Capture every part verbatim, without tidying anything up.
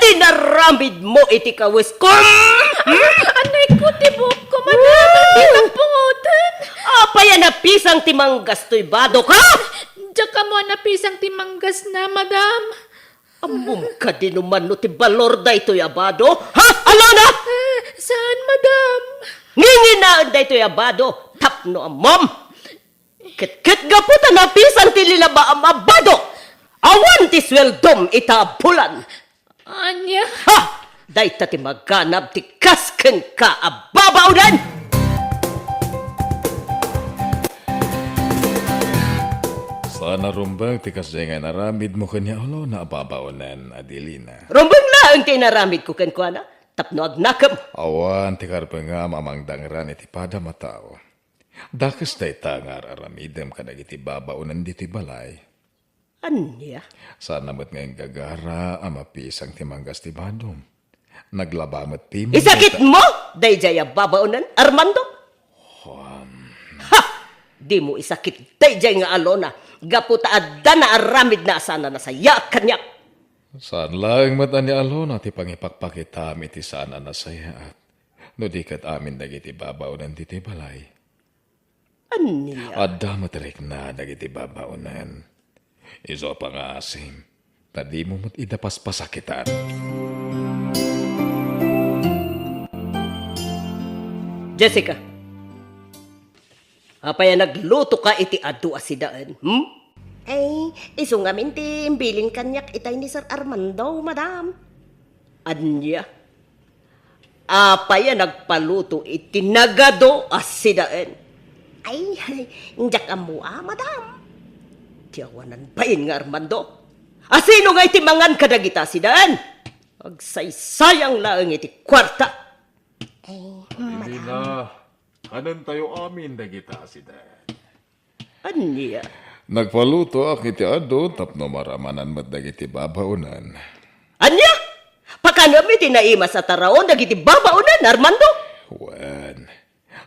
Inaramidmo iti kaweskom? Anay ko ti buokko, madam. Di tapuoten. Apay a napisang ti manggas toy badok, ha? Diak ammo a napisang ti manggasna, madam. Ammom kadi no mano ti balor daytoy a bado? Ha, Alona? Eh, saan, madam? Nginginaen daytoy a bado tapno ammom. Ket, ket gapu ta napisang ti linabaam a bado, awan ti sueldom ita a bulan. Ania? Ha! Dayta ti maganab ti kas kenka a babaonen! Saan a rumbeng ti kasdiay nga inaramidmo ken ni Alona a babaonen, Adelina. Rumbeng laeng ti inaramidko kenkuana, tapno agnakem. Awan ti karbengam a mangdangran iti padam a tao. Dakes dayta nga ar-aramidem kadagiti babaonen ditoy balay. Ania? Saan a met nga inggagara a mapisang ti manggas ti badom. Naglaba met ti Isakitmo daydiay a babaonen, Armando? Juan. Ha! Dimo isakit daydiay nga Alona, gapu ta adda naaramidna a saan a nasayaat kaniak. Saan laeng met a ni Alona ti pangipakpakitam iti saan a nasayaat, no di ket amin dagiti babaonen ditoy balay. Ania? Adda met rikna dagiti babaonen. Isu a pangaasim, ta dimo met ida paspasakitan. Jessica, apay a naglutoka iti adu a sidaen, hmm? Ay, isu ngamin ti imbilin kaniak itay ni Sir Armando, madam. Ania? Apay a nagpaluto iti nagadu a sidaen? Ay, diak ammo a, madam. Ti awanan bain nga Armando. A sino ngay ti mangan kadagita a sidaen? Agsaysayang laeng iti kuarta. Ay, madam. Adelina, kanentayo amin dagita a sidaen. Ania? Nagpalutoak iti adu tapno maramanan met dagiti babaonen. Ania? Pakanem iti naimas a taraon dagiti babaonen, Armando? Wen,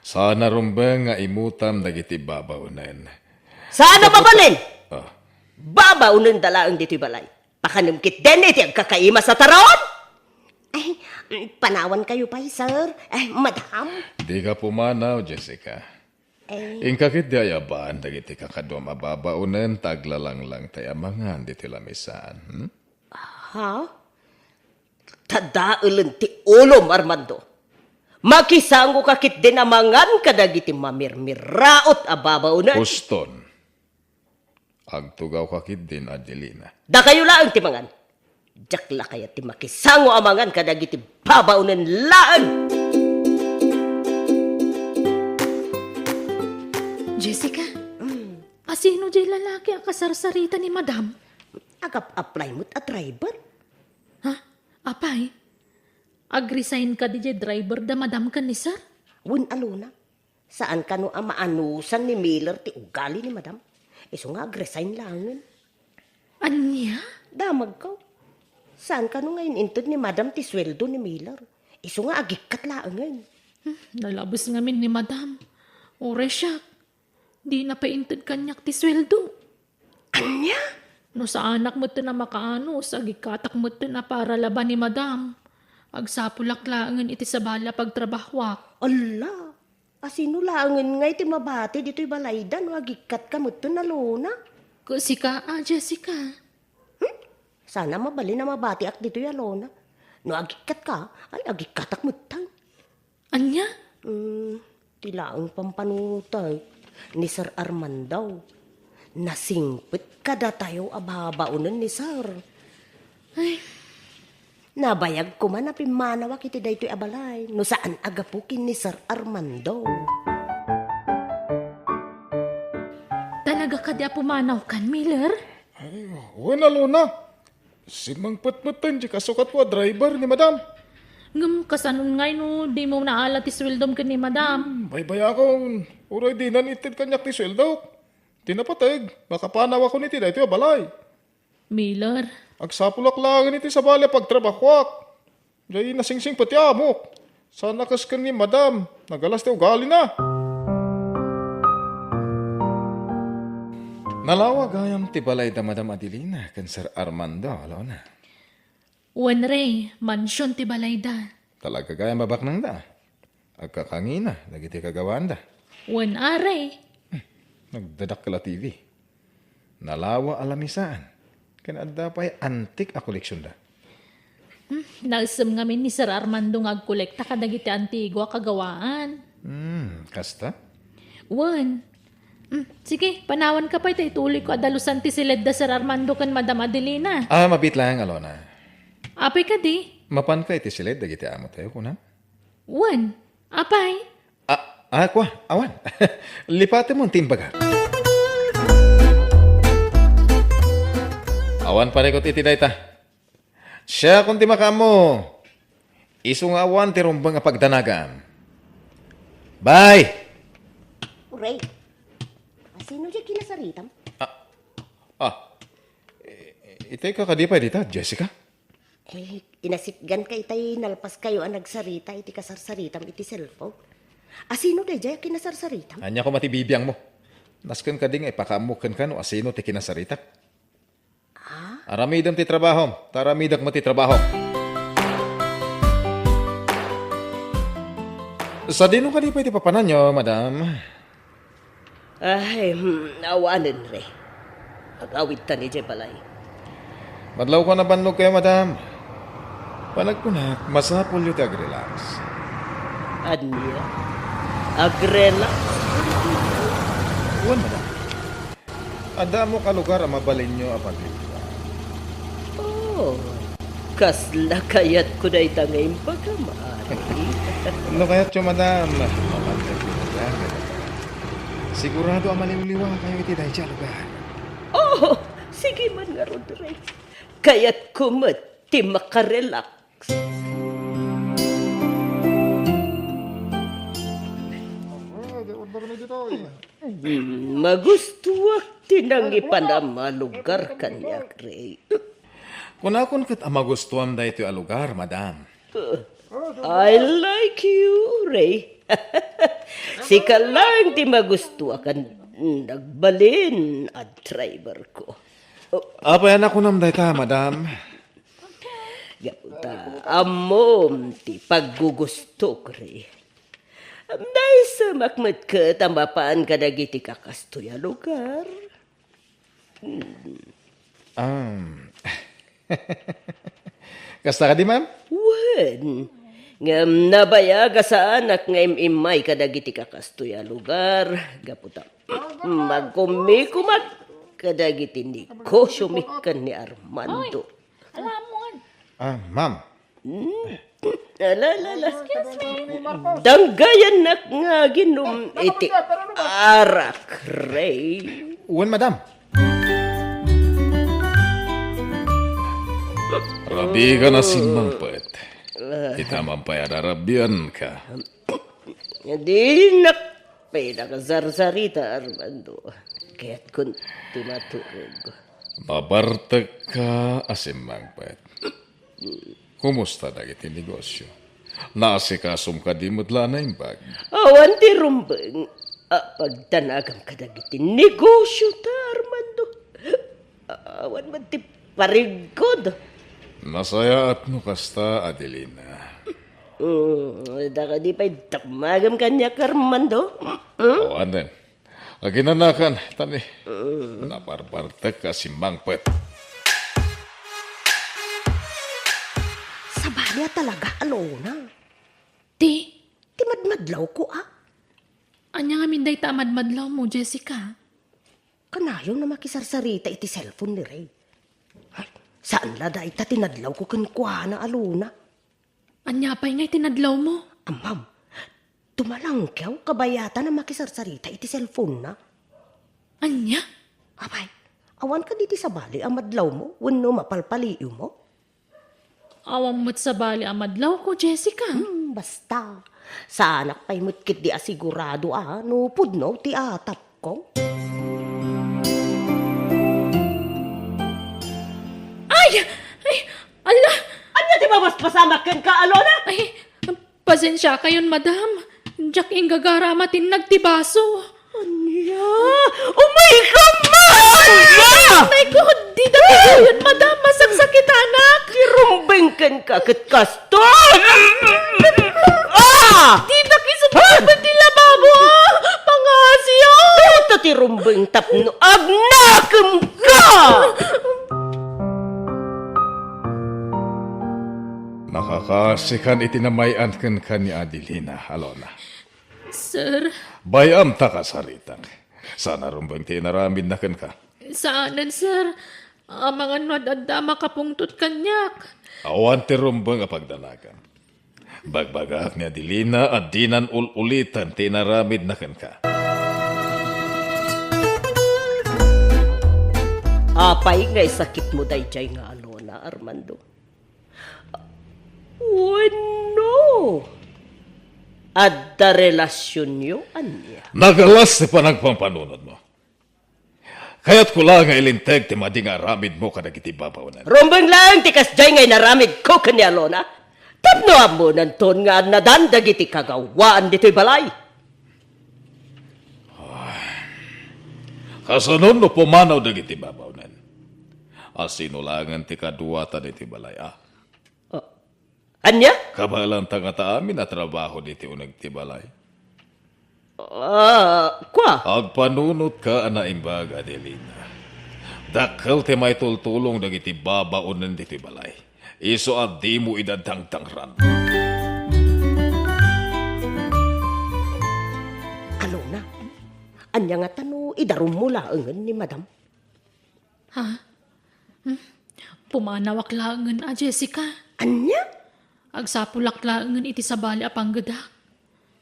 saan a rumbeng nga imutam dagiti babaonen. Saan a mabalin? Ah. Babaonenda laeng ditoy balay. Pakanem ketdin iti agkakaimas a taraon? Ay, panawankayo pay, sir. Ay, madam. Dika pumanaw, Jessica. Ay. Inka ketdi ayaban dagiti kakaduam a babaonen ta aglalanglangtay a mangan ditoy lamisaan, hmm? Ha? Tadaelen ti ulom, Armando. Makisangoka ketdin a mangan kadagiti mamirmiraot a babaonen. Uston. Agtugawka ketdin, Adelina. Dakayo laeng ti mangan. Diak la kayat ti makisango a mangan kadagiti babaonen laeng. Jessica, mm, asino jay lalaki a kasarsarita ni Madam? Agap-apply met a driver. Ha? Apay? Ag-resign kadi jay driver da Madam ken ni Sir? Wen, Alona. Saan kano a maanusan ni Miller ti ugali ni Madam. Isu nga ag-resign laengen. Ania? Damagko. Saan kano nga in-inted ni Madam ti sueldo ni Miller. Isu nga agikkat laengen. Hmm, nalabes ngamin ni Madam. Uray siak, dina pay inted kaniak ti sueldo. Ania? No saanak metten a makaanus, agikkatak metten a paralaban ni Madam. Agsapulak laengen iti sabali a pagtrabahuak. Alla, asino laengen ngay ti mabati ditoy balayda no agikkatka metten, Alona? Ket sika a, Jessica. Hmm? Saan a mabalin a mabatiak ditoy, Alona. No agikkatka, ay agikkatak metten. Ania? Mm, ti laeng pampanunotek ni Sir Armando. Nasingpet kadatayo a babaonen ni Sir. Ay. Nabayag koma a pimmanawak iti daytoy a balay no saan a gapu ken ni Sir Armando. Talaga kadi a pumanawkan, Miller? Ay, wen, Alona. Simmangpet metten ti kasukatko a driver ni Madam. Ngem kasanon ngay no dimo naala ti sueldom ken ni Madam? Hmm, baybayakon. Uray dinan itted kaniak ti sueldok. Ti napateg, makapanawakon iti daytoy a balay. Miller. Agsapulak laengen iti sabali a pagtrabahuak. Jay nasingsingpet ti amok. Saan a kas ken ni Madam, nagalas ti ugalina. Nalawa gayam ti balay da Madam Adelina ken Sir Armando, Alona. Wen, Rey, mansion ti balayda. Talaga gayam a baknangda. Agkakangina dagiti kagawaanda. Wen, a, Rey. Nagdadakkel a T V. Nalawa a lamisaan. Ken adda pay antik a koleksionda. Hmm, naisem ngamin ni Sir Armando nga agkolekta kadagiti antigo a kagawaan. Hmm, kasta? Wen. Hmm, sige, panawanka pay ta itulonko a dalusan ti siledda Sir Armando ken Madam Adelina. Ah, mabiit laeng, Alona. Apay kadi? Mapanka iti siled dagiti amotayo, kunam? Wen. Apay? Ah, ah, kua, awan. Lipatemon ti imbagak. Awan parikut iti dayta. Siakon ti makaammo. Isu nga awan ti rumbeng a pagdanagam. Bye! Uray, asino diay kinasaritam? Ah, ah. I-, itay ka kadi pay dita, Jessica? Eh, inasitganka itay nalpaskayo a nagsarita iti kasarsaritam iti cellphone. Asino daydiay a kinasarsaritam? Ania koma ti bibiangmo? Nasken kadi nga ipakaammok kenka no asino ti kinasaritak? Ah? Aramidem ti trabahom, ta aramidek met ti trabahom. Sadino kadi pay ti papananyo, madam? Ay, hmm, awanen, Rey. Agawidtan idiay balay. Madlawko a nabannogkayo, madam. Panagkunak, masapulyo ti agrelax. Ania? Agrelax? Wen, madam. Adda ammok a lugar a mabalinyo a paglibroan. Oh, kasla kayatko dayta nga imbagam, Ari. No kayatyo, madam, mapantayo ti lugar nga dapat. Sigurado a maliwliwakayo iti dayta a lugar. Oh, sige man ngarud, Rey. Kayatko met ti makarelax. Ay, di order mi ditoy. Hmm, magustuak ti nangipanam a lugar kaniak, Rey. Kunakon ket a magustuam daytoy a lugar, madam. I like you, Rey. Sika laeng ti magustuak a nagbalin a driver ko. Apay a nakunam dayta, madam? Gapu ta ammom ti paggugustok, Rey. Naisemak met ket a mapan kadagiti kakastoy a lugar. Hmm. Um, kasta kadi, ma'am? Wen, ngem nabayag a saanak nga im-immay kadagiti kakastoy a lugar. Gapu ta, magkumikumak kadagiti negosyomi ken ni Armando. Alamon. Ah, ma'am. Hmm. Ala, ala, ala. Excuse me. Danggayannak nga aginom iti arak, Rey. Wen, madam. Rabiikan a simmangpet. Ita man pay a rarabianka. Dinak pinakasarsarita, Armando. Kayatkon ti maturog. Nabartekka a simmangpet. Kumusta dagiti negosyo? Naasikasom kadi met la a naimbag? Awan ti rumbeng a pagdanagam kadagiti negosyo ta, Armando. Awan met ti pariggod. Nasayaat no kasta, Adelina. Mm, da kadi pay dakmagam kaniak, Armando? Mm? O, anen. Aginanakan, tani. Mm. Nabarbartek a simmangpet. Sabali a talaga, Alona. Ti? Ti madmadlawko, a. Ania ngamin dayta a madmadlawmo, Jessica? Kanayon a makisarsarita iti cellphone ni Rey. Ay, saan la dayta ti nadlawko kenkuana, Alona. Ania pay ngay ti nadlawmo? Ammam, tumalangkew kabayatan a makisarsarita iti cellphone-na. Ania? Apay, awan kadi ti sabali a madlawmo wenno mapalpaliiwmo? Awan met sabali a madlawko, Jessica. Hmm, basta. Saanak pay met ketdi a sigurado a no pudno ti atapko. Ay! Ay! Ala! Ania ti mabasbasamak kenka, Alona? Ay, pasensiakayon, madam. Diak inggagara a matinnag ti baso. Ania? Umay ka man! Ania? Ay, God, dida ti gayon, madam. Masaksakitanak. Ti rumbeng Ka ket kastoy! Ah! Dita kisumbat ti lababo, ah! Pangasiyo! Dita ti rumbeng tapno agnakem ka! Nakakasikan iti namay-an kenka ni Adelina, Alona. Sir. Bay-am ta kasaritak. Saan a rumbeng ti inaramidna kenka? Saanen, sir. Amangan no ad-adda a makapungtot kaniak. Awan ti rumbeng a pagdanagam. Bagbagaak ni Adelina a dinan ul-uliten ti inaramidna kenka. Apay nga isakitmo daydiay nga Alona, Armando? Wenno, adda relasionyo ania? Nagalas ti panagpampanunotmo. Kayatko la nga ilinteg ti madi nga aramidmo kadagiti babaonen. Rumbeng laeng ti kasdiay nga inaramidko ken ni Alona. Tapno ammonanton nga annadan dagiti kagawaan ditoy balay. Kasano no pumanaw dagiti babaonen? A sino laengen ti kaduata ditoy balay, a? Ah, ania? Kabaelanta ngata amin a trabaho ditoy uneg ti balay. Ah, kua? Agpanunotka a naimbag, Adelina. Dakkel ti maitultulong dagiti babaonen ditoy balay. Isu a dimo ida dangdangran. Alona, ania ngata no idarummo laengen ni Madam? Ha? Hmm? Pumanawak laengen a, Jessica. Ania? Agsapulak laengen iti sabali a panggedak.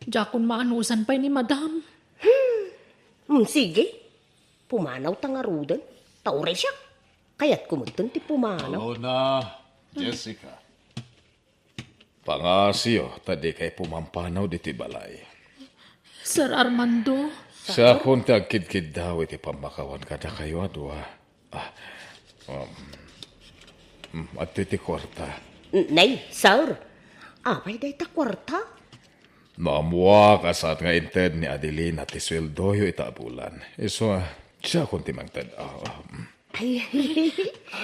Diakon maanusan pay ni Madam. Hmm, sige. Pumanawta ngaruden. Ta uray siak, kayatko metten ti pumanaw. Alona, Jessica. Pangasiyo, ta dikay pumampanaw ditoy balay. Sir Armando. Siakon ti agkidkiddaw iti pammakawan kadakayo a dua. Ah, um, mm, adtoy ti kuarta. Nay, sir. Apay dayta kuarta? No ammoak a saanka nga inted ni Adelina ti sueldoyo ita a bulan. Isu a, siakon ti mangted. Ah, ah, mm. Ay.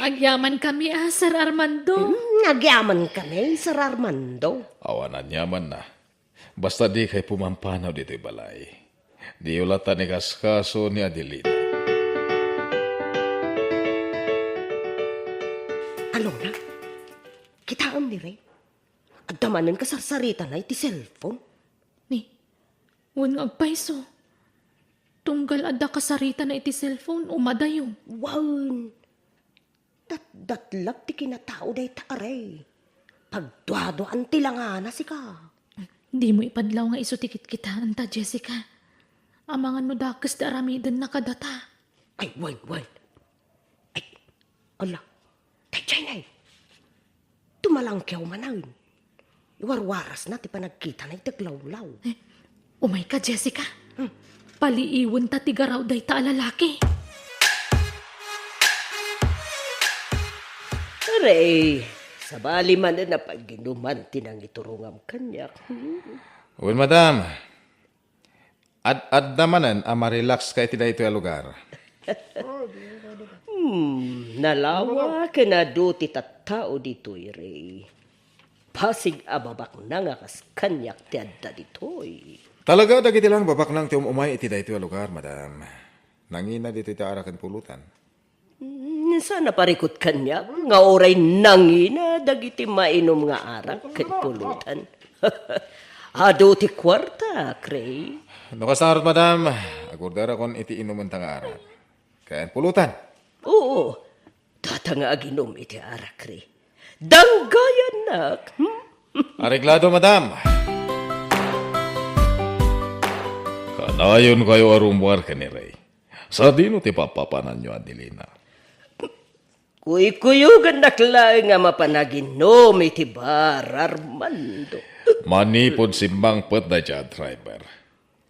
Agyamankami a, Sir Armando. Mm, agyamankami, Sir Armando. Awan aniamanna. Basta dikay pumampanaw ditoy balay. Diyo latta ni kaskaso ni Adelina. Alona, kitaem ni Ray. Adda manen kasarsaritana iti cellphone. Ni, wen nga agpayso. Tunggal adda kasaritana iti cellphone, umadayog. Wen, datdatlak ti kinatao dayta a Ray. Pagduaduaan ti langana, sika. Dimo ipadlaw nga isu ti kitkitaenta, Jessica. Amangan no dakes ti aramidenna kadata. Ay, wen, wen. Ay, ala, daydiay nay. Tumalangkiaw manen. Iwarwarasna ti panagkitana iti aglawlaw. Eh, umayka, Jessica. Hmm. Paliiwenta ti garaw dayta a lalaki. Aray, sabali manen a pag-inuman ti nangiturongam kaniak. Hmm. Wen, madam. Ad-adda manen a marelakska iti daytoy a lugar. Hmm, nalawa ken adu ti tattao ditoy, Ray. Basig a babaknang a kas kaniak ti adda ditoy. Talaga, dagiti laeng babaknang ti um-umay iti daytoy a lugar, madam. Nangina ditoy ti arak ken pulutan. Mm, saan a parikut kaniak nga uray nangina dagiti mainum nga arak ken pulutan. Adu ti kuarta, Ray. No kasta ngarud, madam, agorderakon iti inumenta nga arak. Ken pulutan. Oo, data nga aginum iti arak, Ray. Danggayannak. Hmm? Areglado, madam. Kanayonkayo a rummuar ken ni Ray. Sadino ti papapananyo, Adelina? Kuykuyogannak laeng a mapan aginum iti bar, Armando. Manipud simmangpet daydiay a driver.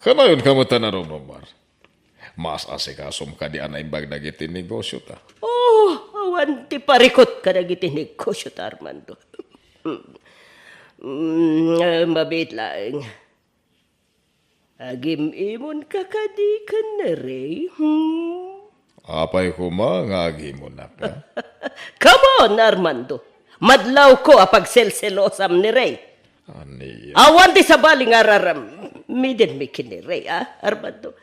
Kanayonka met a narumrummuar. Maas-asikasom kadi a naimbag dagiti negosiota. Oh, awan ti parikut kadagiti negosiota, Armando. Mm, eh, mabiit laeng. Agim-imonka kadi ken ni Ray, hmm? Apay koma nga agimonak, a? Come on, Armando. Madlawko a pagselselosam ni Rey. Ania? Awan ti sabali nga ar-aramidenmi ken ni Rey, a, Armando.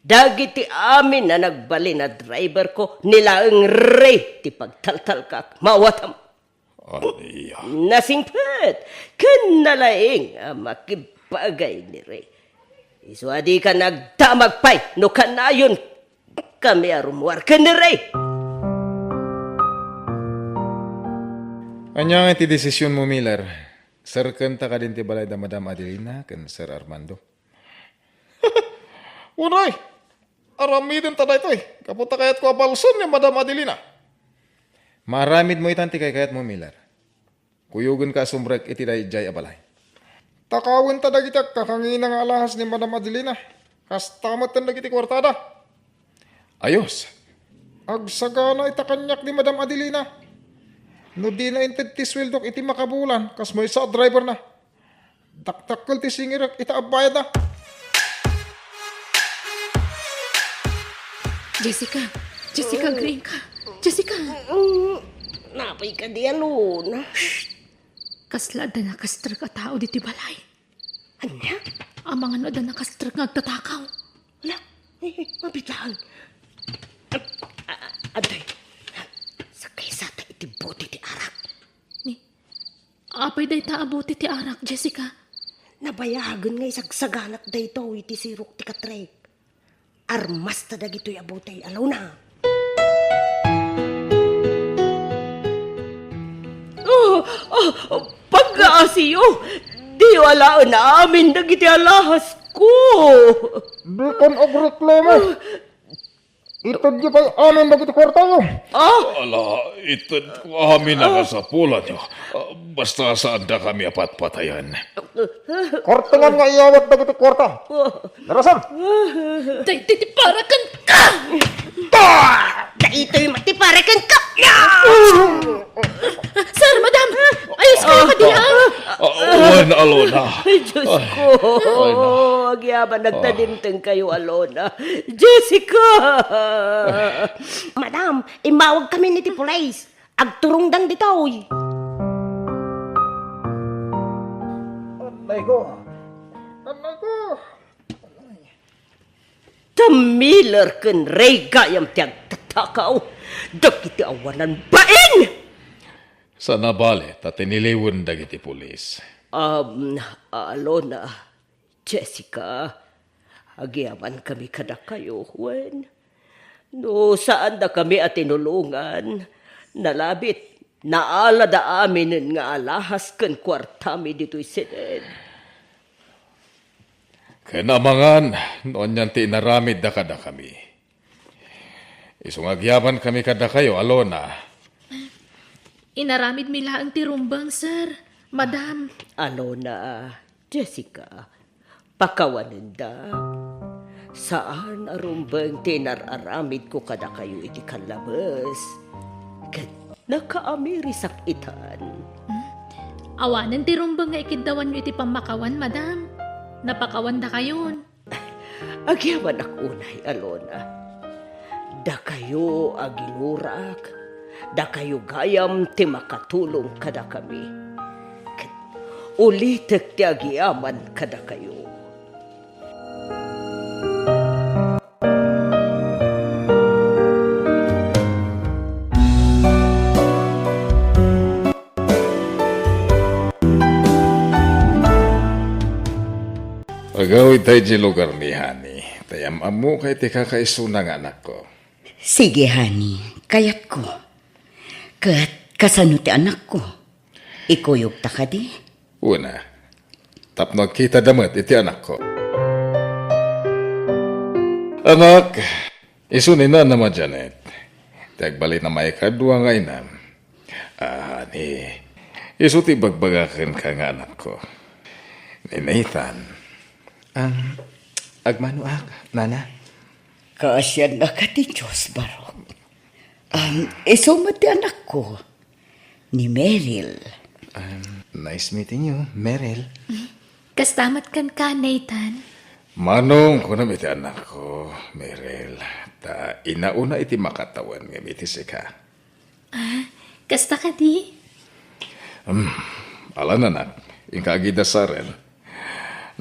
Dagiti amin a nagbalin a driverko, ni laeng Rey ti pagtaltalkak. Maawatam. Ania? Nasingpet ken nalaing a makibagay ni Rey. Isu a dika nagdamag pay no kanayon kami a rummuar ken ni Rey. Ania nga iti desisionmo, Miller? Serkenta kadin ti balay da Madam Adelina ken Sir Armando? Uray! Aramidenta daytoy, gapu ta kayatko a balsen ni Madam Adelina. Maaramidmo itan ti kaykayatmo, Miller. Kuyogenka a sumrek iti daydiay a balay. Takawenta dagiti agkakangina nga alahas ni Madam Adelina. Kasta metten dagiti kuartada. Ayos. Agsagana ita kaniak ni Madam Adelina. No dina inted ti sueldok iti makabulan, kas maysa a driverna. Dakdakkel ti singirek ita a bayadna. Jessica! Jessica, agriingka! Jessica! Mm, napay kadi, Alona? Shh! Kasla adda nakastrek a tao ditoy balay. Ania? Amangan no adda nakastrek nga agtatakaw. Ala, eh, eh, mabitaan. A-, a-, adtoy. Sakay sa ta iti bote ti arak. Ni, apay dayta a bote ti arak, Jessica? Nabayagen nga isagsaganak daytoy iti sirok ti katrek. Armasta dagitoy a bote, Alona. Ah, ah, paggaasiyo! Diyo alaen amin dagiti alahasko! Dikan agreklamo. Itedyo pay amin dagiti kuartayo. Ah! Ala, itedko amin a kasapulanyo. Ah, basta saandakami a patpatayen. Kartengan nga iyawat dagiti kuarta. Narasam! Daytoy ti para kenka! Daytoy met ti para kenka! Sir, madam! Ayos kayo kadi, ah? Ah, wen, Alona. Ay, Diyos ko. Ay, na. Agyaman, nagtadimteng kayo, Alona. Jessica! Madam, immawag kami ni ti pulis. Agturongdan ditoy. Anay ko. Anay ko. Ta Miller ken Ray gayam ti agtatakaw dagiti awanan bain! Saan a bale ta tiniliwen dagiti pulis. Um, Alona, Jessica, agyamankami kadakayo, wen no saandakami a tinulongan, nalabit, naalada aminen nga alahas ken kuartami ditoy Sened. Ken amangan no anian ti inaramidda kadakami. Isu nga agyamankami kadakayo, Alona. Inaramidmi laeng ti rumbeng, sir, madam. Alona, Jessica, pakawanenda. Saan a rumbeng ti inar-aramidko kadakayo iti kallabes. Ket nakaamirisak itan. Hmm? Awanen ti rumbeng nga ikiddawanyo iti pammakawan, madam. Napakawandakayon. Agyamanak unay, Alona. Dakayo a ginurak, dakayo gayam ti makatulong kadakami. Ket ulitek ti agyaman kadakayo. Agawidta idiay lugar ni Honey, ta am-ammok iti kakaisuna nga anakko. Sige, Honey, kayatko. Ket kasano ti anakko? Ikuyogta kadi? Wen a, tapno agkitada met iti anakko. Anak, isu ni Nanam a Janet, ti agbalin a maikadua nga inam. Ah, ni, isu ti ibagbaga kenka nga anakko. Ni Nathan. Ang agmanoak, Nana. Kaasiannaka ti Dios, Barok. Um, isu met ti anakko, ni Meryl. Um, nice meeting you, Meryl. Kasta met kenka, Nathan. Manong kunam iti anakko, Meryl, ta inauna iti makatawen ngem iti sika. Ah, kasta kadi? Hmm, alan, anak, inka agidasaren.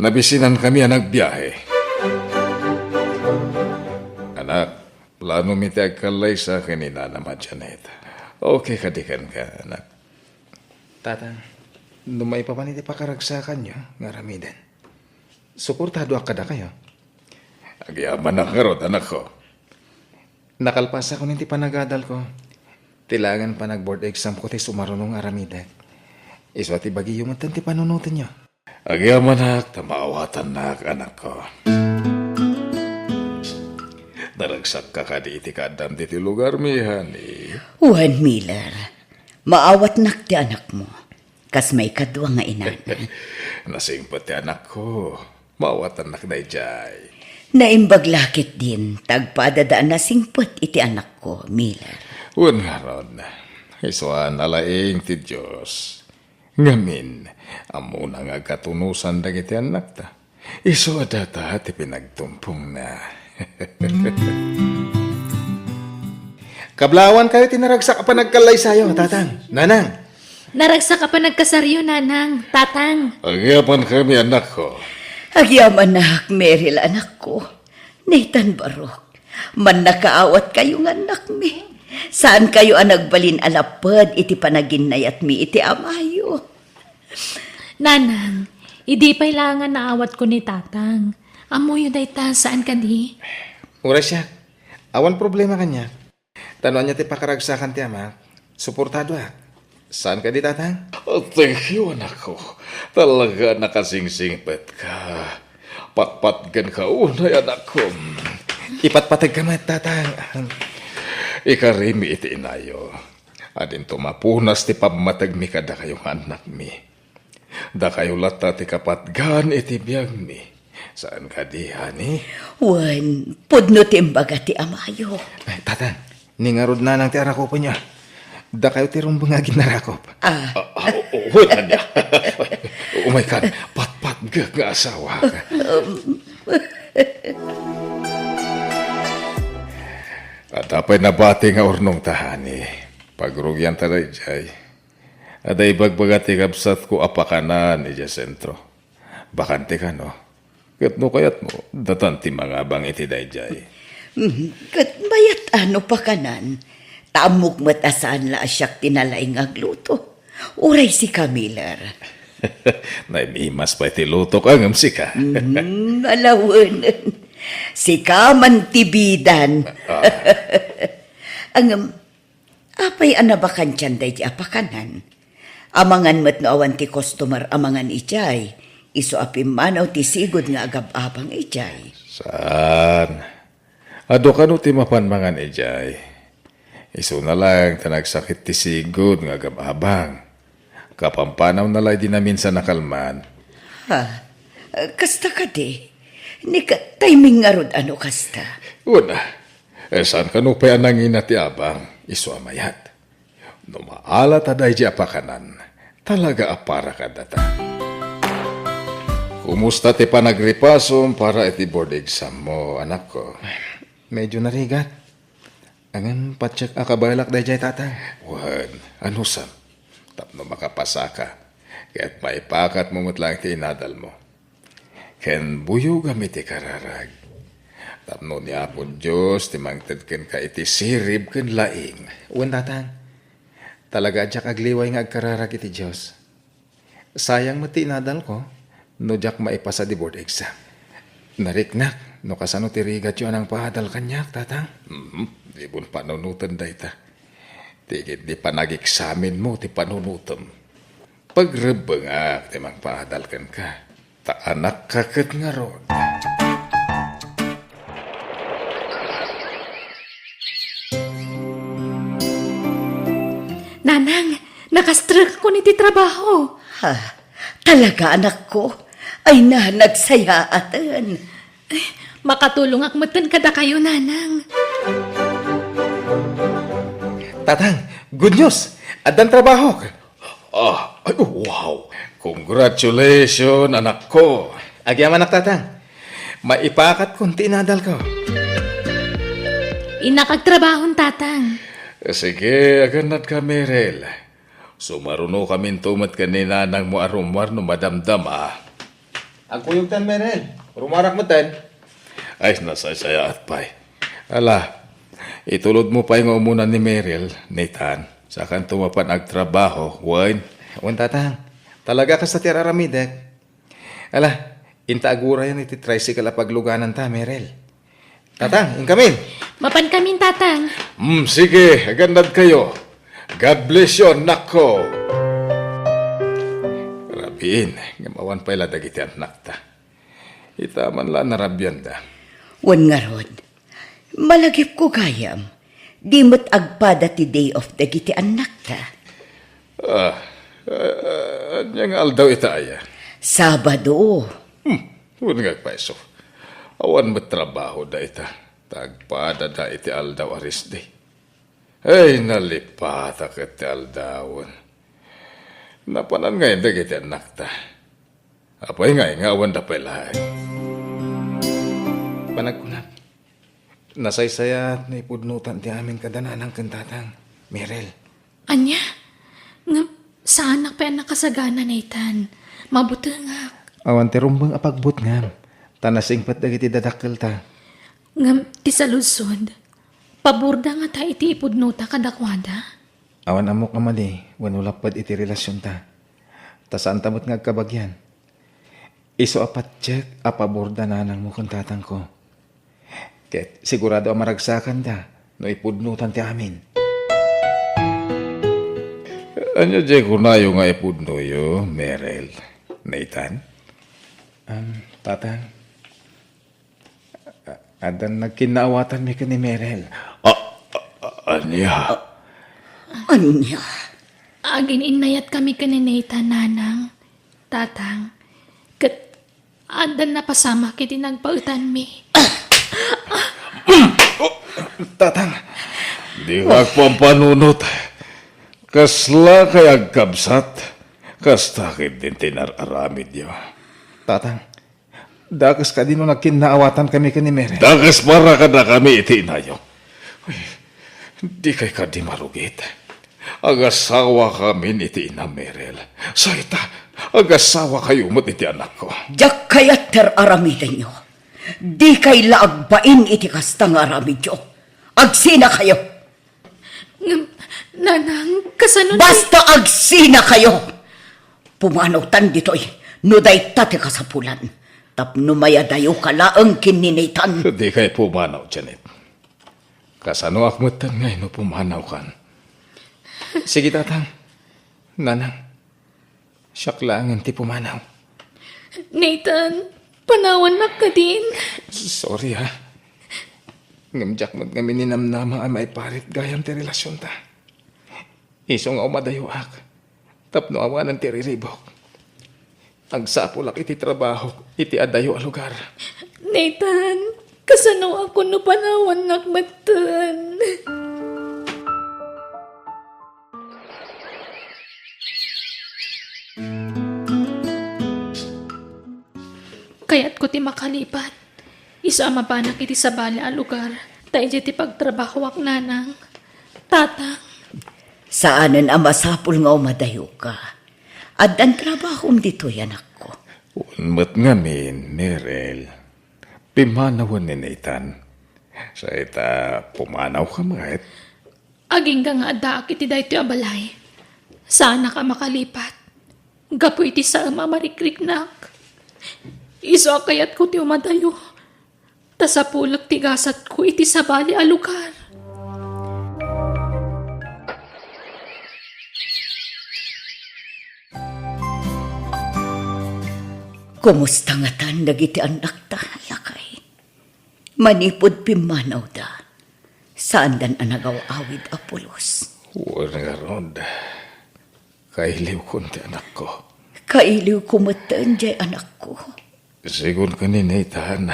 Nabisinankami a nagbiahe. Anak, planomi ti agkallaysa ken ni nanam a Janet. Okay kadi kenka, anak? Tatang, no maipapan iti pakaragsakanyo nga aramiden, suportadoak kadakayo. Agyamanak ngarud, anakko. Nakalpasakon iti panagadalko. Ti laengen panag-board examko ti sumaruno nga aramidek. Isu a ti bagiyo metten ti panunotenyo. Agyamanak ta maawatannak, anakko. Naragsakka kadi iti kaaddam ditoy lugarmi, honey? Wen, Miller, maawatnak ti anakmo. Kas maikadua nga inana. Nasingpet ti anakko. Maawatannak daydiay. Naimbag la ketdin, ta agpadada a nasingpet iti anakko, Miller. Wen ngarud, isu a nalaing ti Dios. Ngamin, ammona nga agkatunosan dagiti annakta. Isu a data ti pinagtumpongna. Kablawankayo ti naragsak a panagkallaysayo, Tatang, Nanang. Naragsak a panagkasaryo, Nanang, Tatang. Agyamankami, anakko. Agyamanak, Meryl, anakko. Nathan, Barok, mannakaawatkayo nga annakmi. Saankayo a nagbalin a lapped iti panaginnayatmi iti amayo. Nanang, idi pay la nga naawatko ni Tatang. Ammoyo dayta, saan kadi? Uray siak. Awan problema kaniak. Ta no ania ti pakaragsakan ti amak, suportadoak. Saan kadi, Tatang? Oh, thank you, anakko. Talaga a nakasingsingpetka. Patpatgenka unay, anakko. Ipatpategka met, Tatang. Ikarimi iti inayo. Adinto mapunas ti pammategmi kadakayo nga annakmi. Dakayo latta ti kapatgan iti biagmi. Saan kadi, honey? Wen, pudno ti imbaga ti amayo. Ay, Tatang, ni ngarud, Nanang, ti arakupenyo. Dakayo ti rumbeng nga aginarakop. Ah. Ah, ah, o-, o-, wen, ania? Umaykan, patpatgek nga asawa. Adda pay nabati nga urnongta, honey. Pagrugianta daydiay. Adda ibagbaga ti kabsatko a pakanan idiay sentro. Bakante kano? Ket no kayatmo, datan ti mangabang iti daydiay. Mm, ket mayat a no pakanan. Ta ammok met a saan la a siak ti nalaing nga agluto. Uray sika, Miller. Naim-imas pay ti lutok ngem sika. Mm, alawenen. Sika man ti bidan. Ah. Ngem, apay a nabakantian daydi a pakanan? Amangan met no awan ti customer a mangan idiay, isu a pimmanaw ti sigud nga agab-abang idiay. Saan? Adu kano ti mapan mangan idiay. Isuna laeng ta nagsakit ti sigud nga agab-abang. Kapampanawna la idi naminsan a kalman. Ha? Kasta kadi? Ni ka-, timing ngarud a no kasta? Una, eh, saan kano pay a nangina ti abang? Isu a mayat. No maala ta daydi a pakanan, talaga a para kadata. Kumusta ti panagripasom para iti board exam mo, anakko? Medyo narigat. Ngem, patiek a kabaelak daydiay, Tatang. Wen, anusem, tapno makapasaka, ket maipakatmo met laeng ti inadalmo. Ken buyogam iti kararag. Tapno ni Apo Dios ti mangted kenka iti sirib ken laing. Wen, Tatang. Talaga a diak agliway nga agkararag iti Dios. Sayang met ti inadalko no diak maipasa ti board exam. Nariknak no kasano ti rigatyo a nangpaadal kaniak, Tatang. Mhm. Dimo panunoten dayta. Ti ketdi panageksamenmo ti panunotem. Pagrebbengak ti mangpaadal kenka, ta anakka ket ngarud. Nanang, nakastrekakon iti trabaho. Ha? Talaga, anakko? Ay na, nagsayaaten. Ay, makatulongak metten kadakayo, Nanang. Tatang, good news! Addan trabahok! Ah, ay, wow! Congratulations, anakko! Agyamanak, Tatang. Maipakatkon ti inadalko. Innak agtrabahon, Tatang. Sige, agannadka, Meryl. Sumarunokaminto met ken ni nanangmo a rummuar no madamdama. Agkuyogtan, Merel. Rummuarak metten. Ay, nasaysayaat pay. Ala, itulodmo pay nga umuna ni Merel, Nathan. Sakanto mapan agtrabaho, wen? Wen, Tatang. Talaga kasta ti ar-aramidek. Ala, inta agurayan iti tricycle a paglugananta, Merel. Tatang, inkamin. Mapankamin, Tatang. Mm, sige, agannadkayo. God bless you, annakko. Rabiin, ngem awan pay la dagiti annakta. Ita man la narabianda. Wen ngarud, malagipko gayam, di met agpada ti day off dagiti annakta. Ah, ah, ania nga aldaw ita aya? Sabado. Hmm, wen nga agpayso. Awan met trabahoda ita. Ta agpadada iti aldaw a rest day. Ay, nalipatak iti aldawen. Napanan ngay dagiti annakta. Apay ngay nga awan da pay laeng? Panagkunam, nasaysayaat no ipudnotan ti amin kada nanang ken tatang, Merel. Ania? Ngem saanak pay a nakasagana, Nathan. Mabutengak. Awan ti rumbeng a pagbutngam, ta nasingpet dagiti dadakkelta. Ngem ti saludsod, paborda ngata iti ipudnota kadakuada? Awan ammok a madi wenno lapped iti relasionta. Ta saanta met nga agkabagian. Isu a patiek a paborda nanangmo ken tatangko. Ket sigurado a maragsakanda no ipudnotan ti amin. Ania diay kunayo nga ipudnoyo, Merel? Nathan? Um, Tatang, a-, addan nagkinnaawatanmi ken ni Merel. A-, a-, a-, ania? Ania? Agin-innayatkami ken ni Nathan, Nanang, Tatang, ket addan napasamak iti nagpaetanmi. Tatang. Di agpampanunot. Kasla kay agkabsat. Kasta ketdin ti nar-aramidyo. Tatang, dakes kadi no nagkinnaawatankami ken ni Merel? Dakes para kadakami iti inayo. Uy, dikay kadi marugit. Agasawakamin iti inam, Merel. Sayta, agasawakayo met iti anakko. Diak kayat ti ar-aramidenyo. Dikay la agbain iti kasta nga aramidyo. Agsinakayo. Ngem, Nanang, kasano ni... Basta agsinakayo! Pumanawtan ditoy no dayta ti kasapulan. Tapno mayadayoka laeng ken ni Nathan. Dikay pumanaw, Janet. Kasanoak metten ngay no pumanawkan? Sige, Tatang. Nanang, siak laengen ti pumanaw. Nathan, panawannak kadin. Sorry, ha. Ngem diak met ngamin ninamnama a maiparit gayam ti relasionta. Isu nga umadayoak tapno awanen ti riribuk. Agsapulak iti trabahok iti adayo a lugar. Nathan, kasanoak no panawannak metten? Kayatko ti makalipat. Isu a mapanak iti sabali a lugar, ta idiay ti pagtrabahoak, Nanang. Tatang. Saanen a masapul nga umadayoka. Addan trabahom ditoy, anakko. Wen met ngamin, Merel. Pimmanawen ni Nathan. Sayta, pumanawka met. Agingga nga addaak iti daytoy a balay, saanak a makalipat gapu iti saem a marikriknak. Isu a kayatko ti umadayo, ta sapulek ti gasatko iti sabali a lugar. Kumusta ngatan dagiti annakta, lakay? Manipud pimmanawda, saandan a nagaw-awid a pulos. Wen ngarud, kailiwkon ti anakko. Kailiwko metten diay anakko. Sigun ken ni Nathan,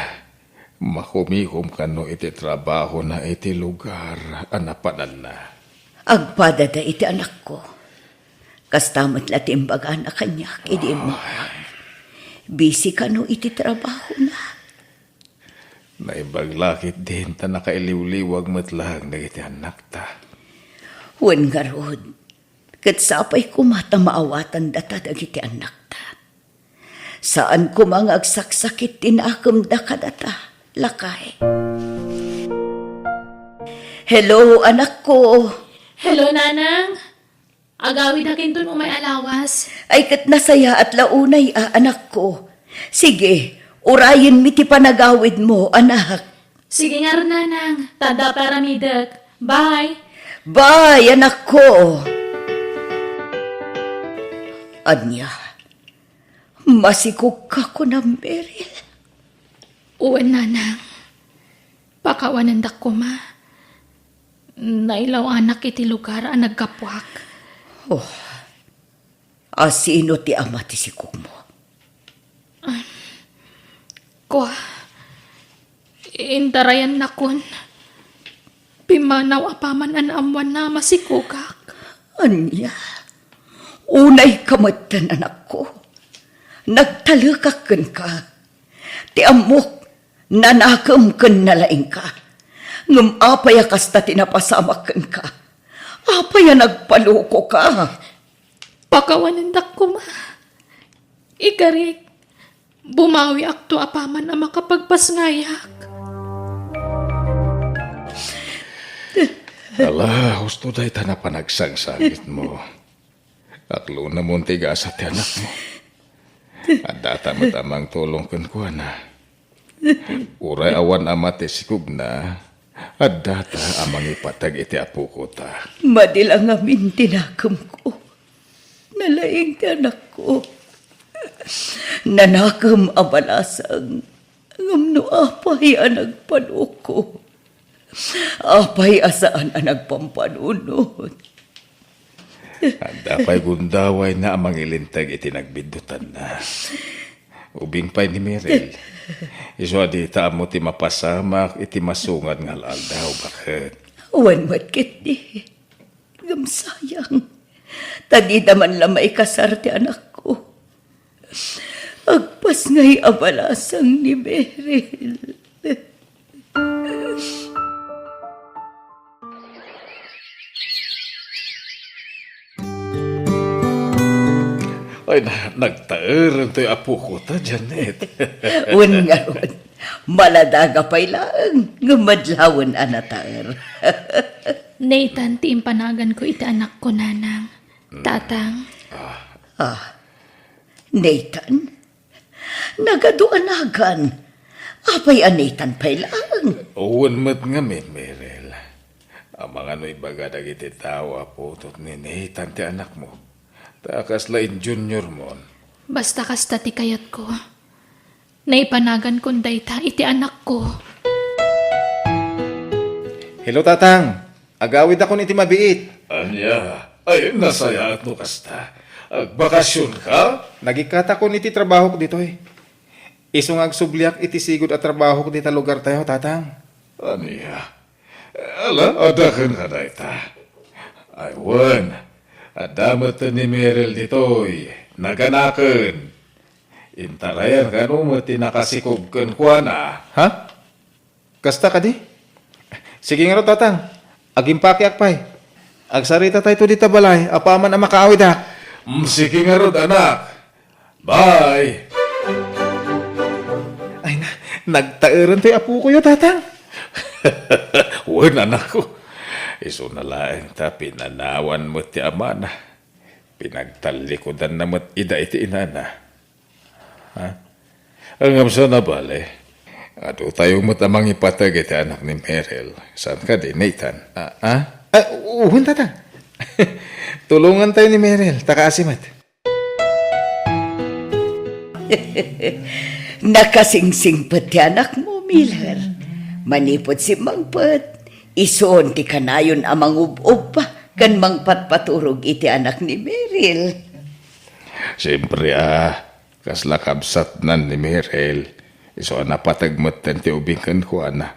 makumikom kano iti trabahona iti lugar a napananna. Agpadada iti anakko. Kasta met la ti imbagana kaniak idi immawang. Busy kano iti trabahona. Naimbag la ketdin ta nakailiwliwag met laeng dagiti annakta. Wen ngarud, Ket sapay koma ta maawatan data dagiti annakta. Saan koma nga agsaksakit ti nakemda kadata, lakay. Hello, anakko. Hello, Nanang. Agawidak inton umay a lawas. Ay, ket nasayaat la unay a, anakko. Sige, urayenmi ti panagawidmo, anak. Sige ngarud, Nanang. Ta adda pay aramidek. Bye. Bye, anakko. Ania, masikogka kunam, Meryl? Wen, Nanang. Pakawanendak koma. Nailawanak iti lugar a naggapuak. Oh. A sino ti ama ti sikogmo? Kua, intarayannakon. Pimmanaw apaman a naammoanna a masikogak. Ania? Unayka metten, anakko. Nagtalekak kenka. Ti ammok, nanakem ken nalaingka. Ngem apay a kasta ti napasamak kenka? Apay a nagpalokoka? Pakawanendak koma. Ikarik, bumawiakto apaman a makapagpasngayak. Ala, husto dayta a panagsangsangitmo. Aklonamon ti gasat ti anakmo. Addata met a mangtulong kenkuana. Uray awan ama ti sikogna, addata a mangipateg iti apokota. Madi la ngamin ti nakemko. Nalaing ti anakko. Nanakem a balasang. Ngem no apay a nagpaloko? Apay a saan a nagpampanunot? Adda pay gundawayna a mangilinteg iti nagbiddutanna. Ubing pay ni Meryl. Isu a dita ammo ti mapasamak iti masungad nga al-aldaw, baket. Wen met ketdi. Ngem sayang. Ta dida man la maikasar ti anakko. Agpasngay a balasang ni Meryl. Ay, na, nagtaerentayo apokota, Janet. Wen ngarud, maladaga pay laeng, ngem madlawen a nataer. Nathan ti impanaganko iti anakko, Nanang. Tatang. Ah. Ah. Nathan? Nagadu a nagan. Apay a Nathan pay laeng? Wen met ngamin, Meryl. Amangan no ibaga dagiti tao a putot ni Nathan ti anakmo. Ta kasla in junior mon. Basta kasta ti kayatko. Naipanagan kon dayta iti anakko. Hello, Tatang. Agawidakon iti mabiit. Ania? Ay, nasayaat no kasta. Agbakasionka? Nagikkatakon iti trabahok ditoy. Isu nga agsubliak iti sigud a trabahok dita lugartayo, Tatang. Ania? Ala, adda kenka dayta. Ay, wen, adda met ni Meryl ditoy, naganaken. Intarayan kano met ti nakasikog kenkuana. Ha? Kasta kadi? Sige ngarud, Tatang. Agimpakiak pay. Agsaritatayto dita balay, apaman a makaawidak. Mm, sige ngarud, anak. Bye. Ay na, nagtaerentoy apokoyo, Tatang. Wen, anakko. Isuna laeng ta pinanawan met ti amana. Pinagtallikudanna met ida iti inana. Ha? Ngem saan a bale, adutayo met a mangipateg iti anak ni Meryl. Saan kadi, Nathan? Ah, ah? Ah, wen, Tatang. Tulongantayo ni Meryl, ta kaasi met. Nakasingsingpet ti anakmo, Miller. Manipud simmangpet, isun ti kanayon a mangub-ubba ken mangpatpaturog iti anak ni Meryl. Siempre, ah, kasla kabsatnan ni Meryl, isu a napateg metten ti ubing kenkuana.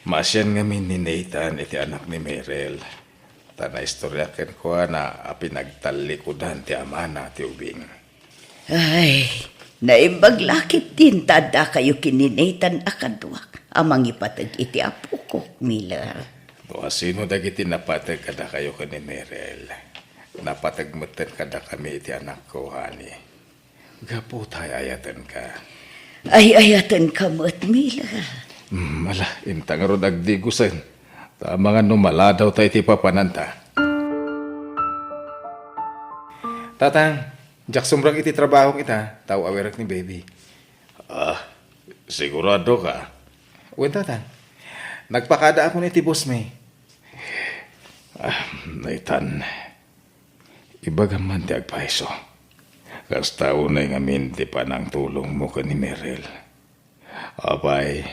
Maasian ngamin ni Nathan iti anak ni Meryl. Ta naistorya kenkuana a pinagtallikudan ti amana ti ubing. Ay, naimbag la ketdin ta addakayo ken ni Nathan a kaduak a mangipateg iti apokok, Miller. No asino dagiti napateg kadakayo ken ni Meryl, Napateg metten kadakami iti anakko, honey. Gapu ta ay-ayatenka. Ay-ayatenka met, Mila. Hmm, ala, inta ngarud agdigusen. Ta amangan no maladaw ta iti papananta. Tatang, diak sumrek iti trabahok ita, ta aw-awirek ni baby. Ah, sigurado ka? Wen, Tatang. Nagpakadaakon iti boss mi. Ah, Nathan, ibagam man ti agpayso. Kasta unay ngamin ti panangtulongmo ken ni Meryl. Apay,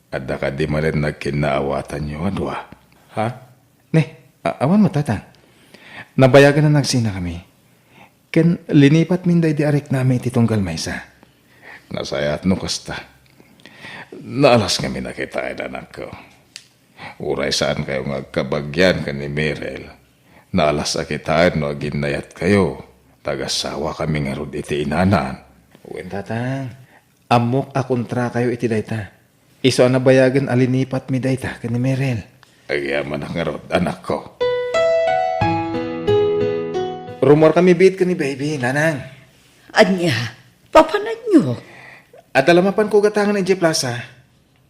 adda kadi manen nagkinnaawatanyo a dua? Ha? Ne, a-, awan met, Tatang. Nabayagan a nagsinakami. Ken linipatmin daydi a riknami iti tunggal maysa. Nasayaat no kasta. Naalas ngamin a kitaen, anakko. Uray saankayo nga agkabagian ken ni Meryl, naalas a kitaen no aginnayatkayo. Tagasawakami ngarud iti inanan. Wen, Tatang. Ammok a kontrakayo iti dayta. Isu a nabayagen a linipatmi dayta ken ni Meryl. Agyamanak ngarud, anakko. Rummuarkami biit ken ni baby, Nanang. Ania? Papananyo? Adda la mapanko gatangen idiay plaza.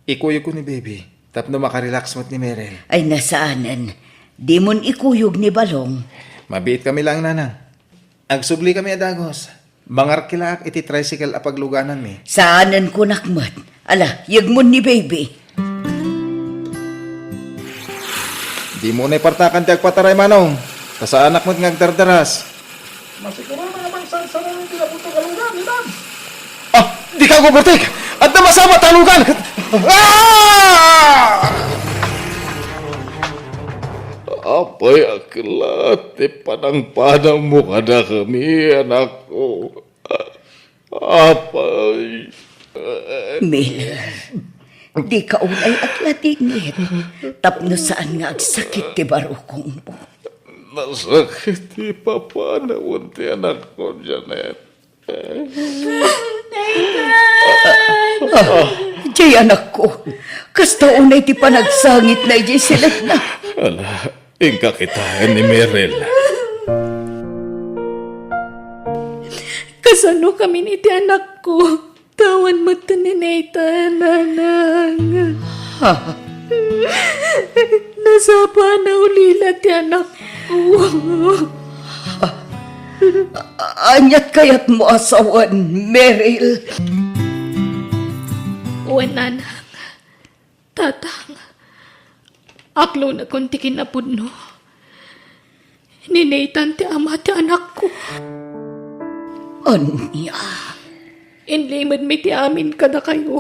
Ikuyogko ni baby tapno makarelax met ni Meryl. Ay, nasaanen. Dimon ikuyog ni Balong. Mabiitkami laeng, Nanang. Agsublikami a dagus. Mangarkilaak iti tricycle a paglugananmi. Saanen kunak met. Ala, yegmon ni baby. Dimo unay partakan ti agpataray, Manong. Ta saanak met nga agdardaras. Masiguro nga mangsarsaran ti naputok a lugan, Iban. Ah, dika agbuburtek! Adda masabat a lugan! Ah! Apay a kellat ti panangpanawmo kadakami, anakko. Apay. Mila, dika unay agladingit tapno saan nga agsakit ti barukongmo. Nasakit ti papanawen ti anakko, Janet. Nathan! Ah, jay anakko, kasta unay ti panagsangitna idiay silekna. Ala, inka kitaen ni Meryl. Kasano kami iti anakko? Tawan metten ni Nathan, Nanang. Ha? Nasapa a naulila ti anakko. Aniat kayatmo a sawen, Meryl? Wen, Nanang. Tatang, aklonekon ti kinapudno. Ni Nathan ti ama ti anakko. Ania? Inlimedmi ti amin kadakayo.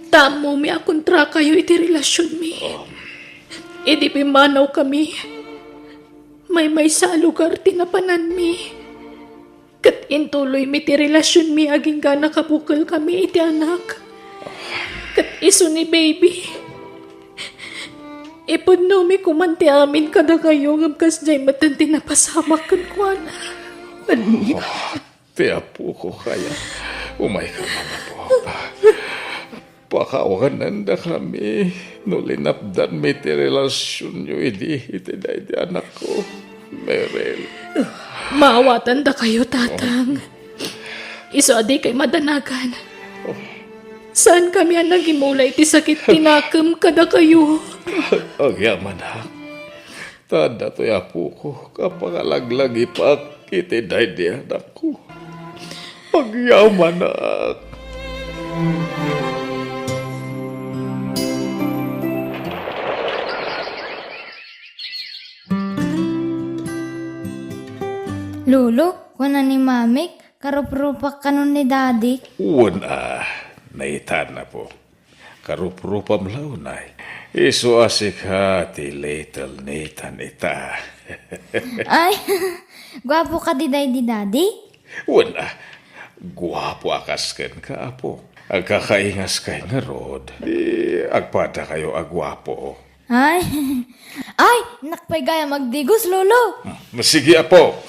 Ta ammomi a kontrakayo iti relasionmi. Idi pimmanawkami, maymaysa a lugar ti napananmi. Ket intuloymi ti relasionmi agingga nakabukelkami iti anak. Ket isu ni baby. Ipudnomi koman ti amin kadakayo ngem kasdiay metten ti napasamak kenkuana. Ania? Ah, ti apoko kaya. Umayka man, apo. Pakawanendakami no linapdanmi ti relasionyo idi iti daydi anakko, Meryl. Maawatandakayo, Tatang. Isu a dikay madanagan. Saankami a nagimula iti sakit ti nakem kadakayo. Agyamanak. Ta datoy apokok a pangalaglagipak iti daydi anakko. Agyamanak. Lolo, kuna ni Mamik, karuprupak kanon ni Dadik. Wen a, naitan, apo. Karuprupam la unay. Isu a sika ti little Nathan ita. Ay, guapo kadi daydi, Daddy? Wen a, guapo a kas kenka, apo. Agkakaingaskay ngarud, di agpadakayo a guapo. Ay, ay, innak pay gayam agdigos, Lolo. Hmm, sige, apo.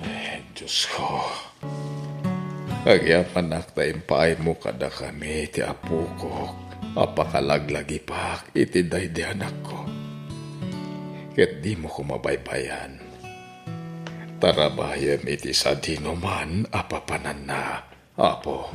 Ay, Diyos ko. Agyamanak ta impaaymo kadakami ti apokok a pakalaglagipak iti daydi anakko. ket dimo koma baybay-an. Tarabayem iti sadinoman a papananna, Apo.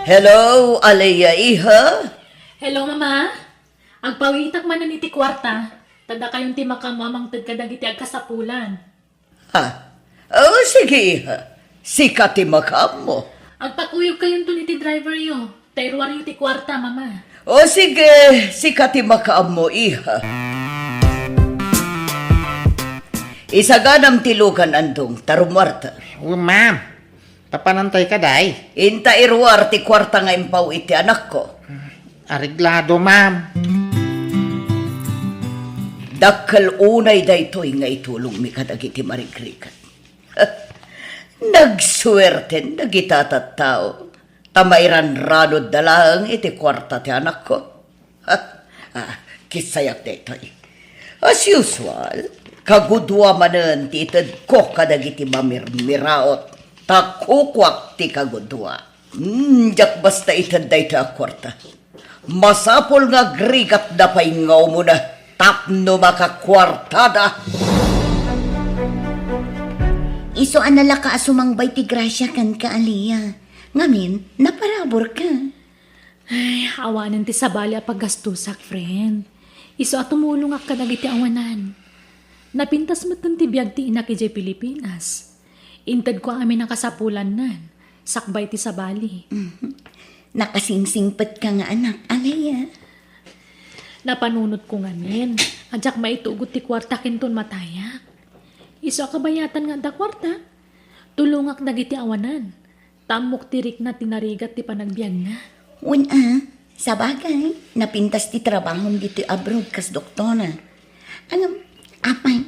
Hello, Alea, iha? Hello, Mama. Agpawitak manen iti kuarta, ta dakayon ti makaammo a mangted kadagiti agkasapulan. Ha? O, sige, iha. Sika ti makaammo. Agpakuyogkayonton iti driveryo, ta iruaryo ti kuarta, Mama. O, sige, sika ti makaammo, iha. Isaganam ti lugan, Andong, ta rummuarta. O, ma'am. Tapanantay kadi? Inta iruar ti kuarta nga impaw iti anakko. Areglado, ma'am. Dakkel unay daytoy nga itulongmi kadagiti marigrigat. Nagsuerten dagita tattao ta mairanranodda laeng iti kuarta ti anakko. Ah, kissayak daytoy. As usual, kagudua manen ti itedko kadagiti mamirmiraot, ta kukuak ti kagudua. Hmm, diak basta ited daytoy a kuarta. Masapul nga agrigatda pay nga umuna tapno makakuartada. Isu a nalaka a sumangbay ti grasia kenka, Alea. Ngamin, naparaburka. Ay, awanen ti sabali a paggastosak, friend. Isu a tumulongak kadagiti awanan. Napintas metten ti biag ti inak idiay Pilipinas. Intedko amin a kasapulannan, sakbay ti sabali. Mhm. Nakasingsingpetka nga anak, Alea. Napanunotko ngamin a diak maitugot ti kuarta kenton matayak. Isu a kabayatan nga adda kuarta, tulongak dagiti awanan. Ta ammok ti rikna ti narigat ti panagbiagna. Wen a, sabagay, napintas ti trabahom ditoy abroad kas doktora. Ngem, apay,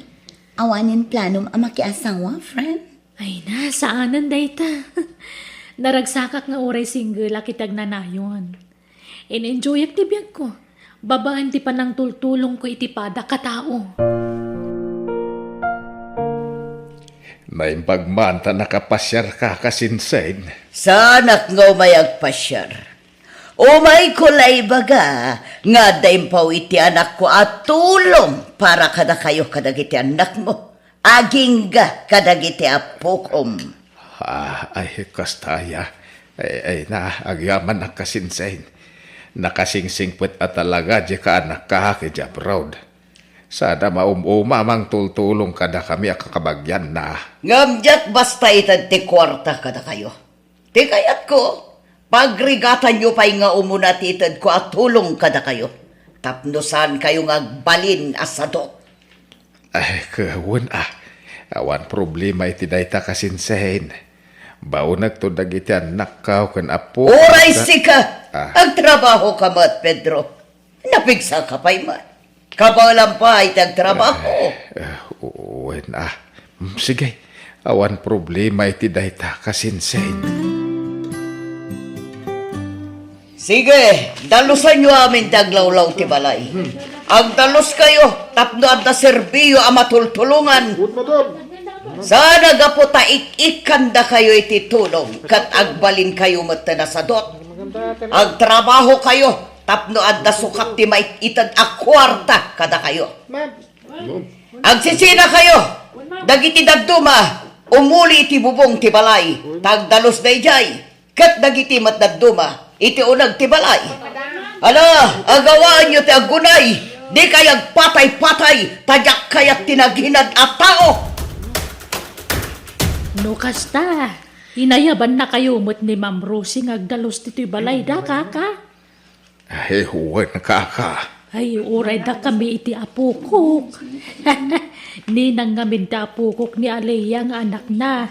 awanen planom a makiasawa, friend? Ay na, saanen dayta. Naragsakak nga uray single-ak iti agnanayon. In-enjoyak ti biagko, babaen ti panangtultulongko iti padak a tao. Naimbag man ta nakapasiarka, kasinsin. Saanak nga umay agpasiar. Umayko la ibaga nga adda impaw iti anakko a tulong para kadakayo kadagiti annakmo. Agingga kadagiti appokom. Ah, ay, kasta aya. Ay, ay na, agyamanak, kasinsin. Nakasingsingpet a talaga diay kaanakka iti abroad. Sada maum-uma a mangtultulong kadakami a kakabagianna. Ngem diak basta ited ti kuarta kadakayo. Ti kayatko, pagrigatanyo pay nga umuna ti itedko a tulong kadakayo, tapno saankayo nga agbalin a sadot. Ay, ket wen a, awan problema iti dayta, kasinsin. Baonekto dagiti annakko ken appo. Uray sika! Ah. Agtrabahoka met, Pedro. Napigsaka pay man. Kabaelam pay ti agtrabaho. Eh, eh, wen a. Mm, sige, awan problema iti dayta, kasinsin. Sige, dalusanyo amin ti aglawlaw ti balay. Agdaluskayo tapno adda serbiyo a matultulongan. Saan a gapu ta ik-ikkandakayo iti tulong ket agbalinkayo met ti nasadot. Agtrabahokayo tapno adda sukap ti mait-ited a kuarta kadakayo. Agsisinakayo dagiti dadduma, umuli iti bubong ti balay, ta agdalus daydiay, ket dagiti met dadduma iti uneg ti balay. Ala, agawaanyo ti agunay, dikay agpatay-patay, ta diak kayat ti naginad a tao. No kasta, inayabannakayo met ni Ma'am Rosie nga agdalus ditoy balayda, kaka? Ay, wen, kaka. Ay, uray dakami iti apokok. Ninang ngamin ti apokok ni Alea nga anakna.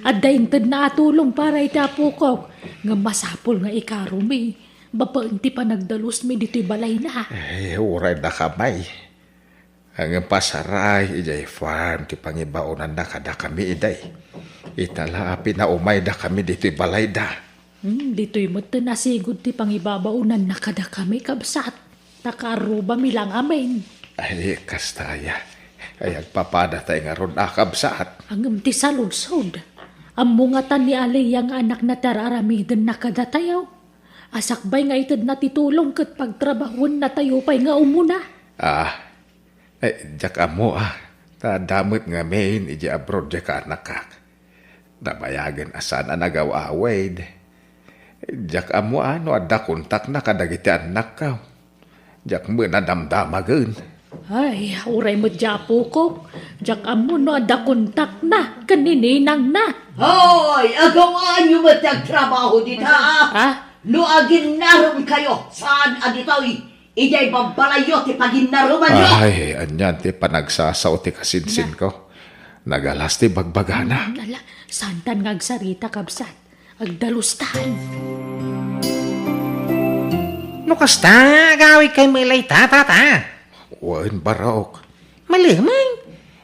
Adda intedna a tulong para iti apokok, ngem masapul nga ikaromi babaen ti panagdalusmi ditoy balayna. Ay, uray dakami. Ngem pasaray idiay farm ti pangibaonanna kadakami idi. Ita la a pinaumaydakami ditoy balayda. Hmm, ditoy met ti nasigud ti pangibabaonanna kadakami, kabsat. Ta kaarrubami lang amin. Ay, kasta aya. Ay, agpapadatayo ngarud a, kabsat. Ngem ti saludsod, ammo ngata ni Aliyah nga anakna ti ar-aramidenna kadatayo? A sakbay nga itedna ti tulong ket pagtrabahuennatayo pay nga umuna. Ah, eh, diak ammo, ah. Ta adda met ngamin idiay abroad diay kaanakak. Nabayagen a saan a nagaw-awid. Diak ammo a no adda kontakna kadagiti annakko. Diak met a damdamagen. Ay, uray met diay apokok. Diak ammo no adda kontakna ken ni ninangna. Hoy, agawaanyo met ti agtrabaho dita, ah. Ha? No aginnaremkayo, saan a ditoy idiay babbalayyo ti paginnaremanyo. Ay, anian ti panagsasao ti kasinsinko. Nagalas ti bagbagana. Ala, saantan nga agsarita, kabsat. Agdalustan. No kasta, agawidkay met la ita, tata. Wen, barok. Malem,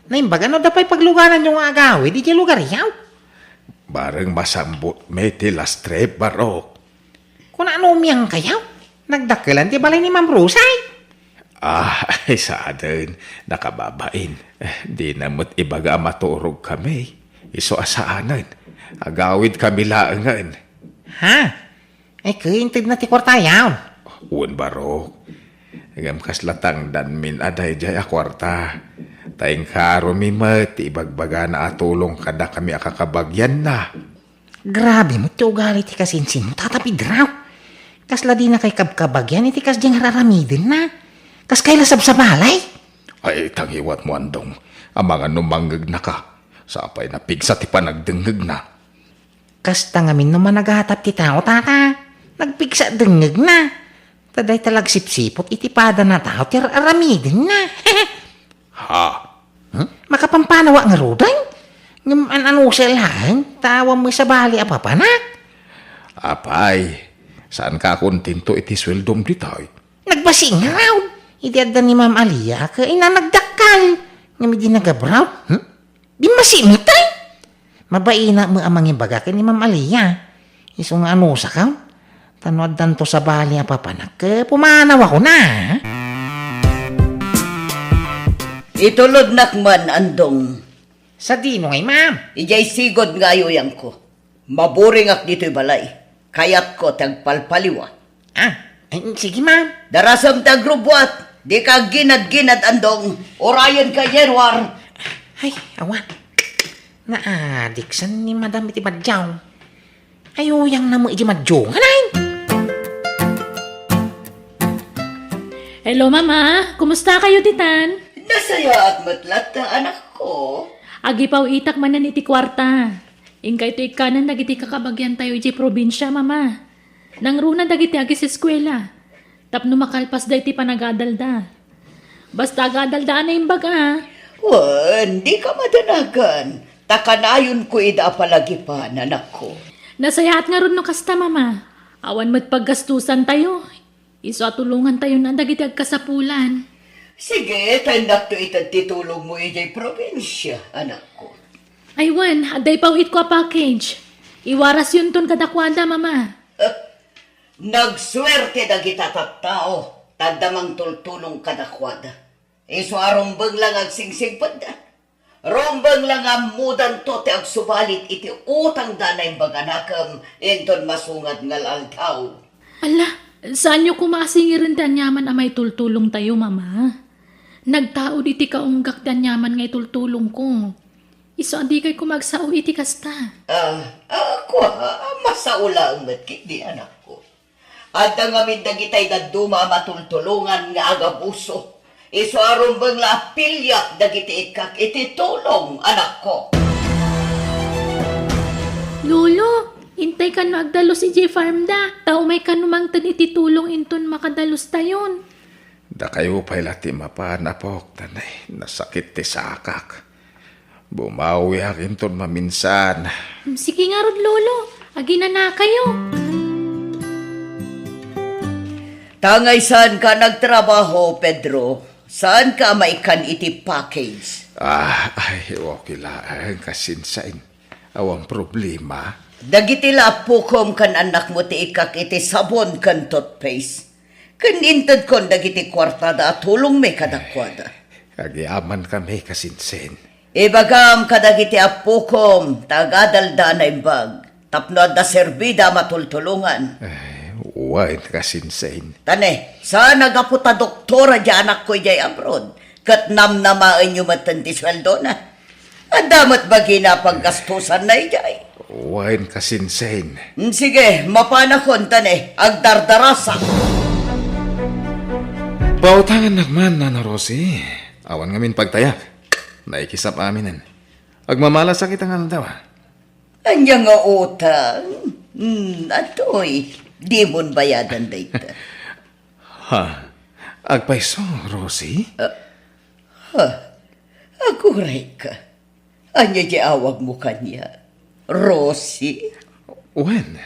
naimbag a no adda pay paglugananyo nga agawid idiay lugaryo. Bareng masambotmi ti last trip, barok. Kuna no umiangkayo? Nagdakkelan ti balay ni Ma'am Rosay. Ah, ay, saanen, nakababain. Eh, dina met ibaga a maturogkami. Isu a saanen. Agawidkami laengen. Ha? Ay, ket intedna ti kuartayo. Wen, barok. Ngem kasla tangdanmin a daydiay a kuarta. Ta inkaromi met ti ibagbagana a tulong kadakami a kakabagianna. Grabe met ti ugali ti kasinsinmo, Tata Pedro. Kasla dinakay kabkabagian iti kasdiay nga ar-aramidenna. Kaskay la sabsabalay. Ay, tangiwatmo, Andong. Amangan no mangngegnaka. Sapay napigsa ti panagdengngegna. Kasta ngamin no managatap ti tao, Tata. Nagpigsa dengngegna. Ta dayta la agsipsiput iti padana a tao ti ar-aramidenna. Ha? Hmm? Makapampanawa ngaruden? Ngem an-anusa laeng, ta awan met sabali a papanak. Apay, saanka a kontento iti sueldom ditoy? Nagbasi ngarud. Idi adda ni Ma'am Alia, ket inna nagdakkel. Ngem idi nagabroad, hmm? Bimmasi met, ay! Mabain met a mangibaga ken ni Ma'am Alia. Isu nga anusakon. Ta no addanto sabali a papanak, ket pumanawakon a. Itulodnak man, Andong. Sadino ngay, ma'am? Idiay sigud nga ayuyangko. Maburingak ditoy balay. Kayatko ti agpalpaliwan. Ah, eh, sige, ma'am. Darasem ti agrubbuat. Dika agginad-ginad, Andong. Urayenka, Yerwar. Ay, awan. Naadiksan ni Madam iti badjaw. Ayuyangna met iti madjungan, ay. Hello, Mama. Kumusta kayo ditan? Nasayaat met latta, anakko. Agipaw-itak manen iti kuarta. Inkayto ikkanen dagiti kakabagiantayo iti probinsia, Mama. Nangruna dagiti agiseskuela. Tapno makalpasda iti panagadalda. Basta agadalda a naimbag a. Wen, dika madanagan. Ta kanayonko ida a palagipan, anakko. Nasayaat ngarud no kasta, Mama. Awan met paggastusantayo. Isu a tulongantayon a dagiti agkasapulan. Sige, ta innakto ited ti tulongmo idiay probinsia, anakko. Ay wen, adda ipaw-itko a package. Iwarasyonton kadakuada, Mama. Eh, nagsuerte dagita tattao, ta adda mangtultulong kadakuada. Isu a rumbeng la nga agsingsigpetda. Rumbeng la nga ammodanto ti agsubalit iti utangda a naimbag a nakem inton masungad nga al-aldaw. Ala, saanyo koma a singiren ti aniaman a maitultulongtayo, Mama? Nagtaud iti kaunggak ti aniaman nga itultulongko. Isu a dikay koma agsao iti kasta. Ah, ah, kua, ah, masao laeng met ketdi, anakko. Adda ngamin dagitay dadduma a matultulongan nga agabuso. Isu a rumbeng la a piliak dagiti ikkak iti tulong, anakko. Lolo, intay kano agdalus idiay farm da, ta umay kano mangted iti tulong inton makadalustayon. Dakayo pay la ti mapan, apok, ta nay, nasakit ti sakak. Bumawiak inton maminsan. Sige ngarud, Lolo. Aginanakayo. Tangay saanka nagtrabaho, Pedro? Saanka a maikkan iti package? Ah, ay, okay laeng, kasinsain. Awan problema. Dagiti la appokom ken annakmo ti ikkak iti sabon ken toothpaste. Ken intedkon dagiti kuartada a tulongmi kadakuada. Agyamankami, kasinsin. Ibagam kadagiti appokom ta agadalda a naimbag tapno adda serbida a matultulongan. Eh, wen, kasinsin. Ta ne, saan a gapu ta doktora diay anakko idiay abroad, ket namnamaenyo metten ti sueldona. Adda met bagina a paggastosanna idiay. Wen, kasinsin. Mm, sige, mapanakon ta ne, agdardarasak. Pautangannak man, Nana Rosie. Awan ngamin pagtayak. Naikisap aminen. Agmamalasak ita nga aldaw, a. Ania nga utang? Hmm, atoy, dimon bayadan dayta. Ha? Agpayso, Rosie? Ah, ha? Aguray ka. Ania diay awagmo kaniak? Rosie? Wen,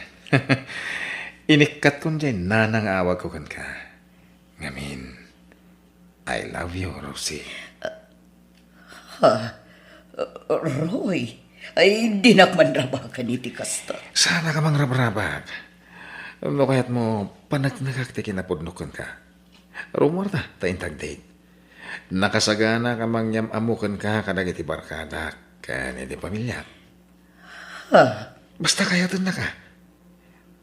inikkatkon diay nana nga awagko kenka. Ngamin, I love you, Rosie. Ha? Roy, ay, dinak manrabagan iti kasta. Saannak a mangrabrabag. No kayatmo, paneknekak ti kinapudnok kenka. Rumuarta, ta inta agdate. Nakasaganak a mangyam-ammo kenka kadagiti barkadak ken iti pamiliak. Ha? Basta kayatennaka.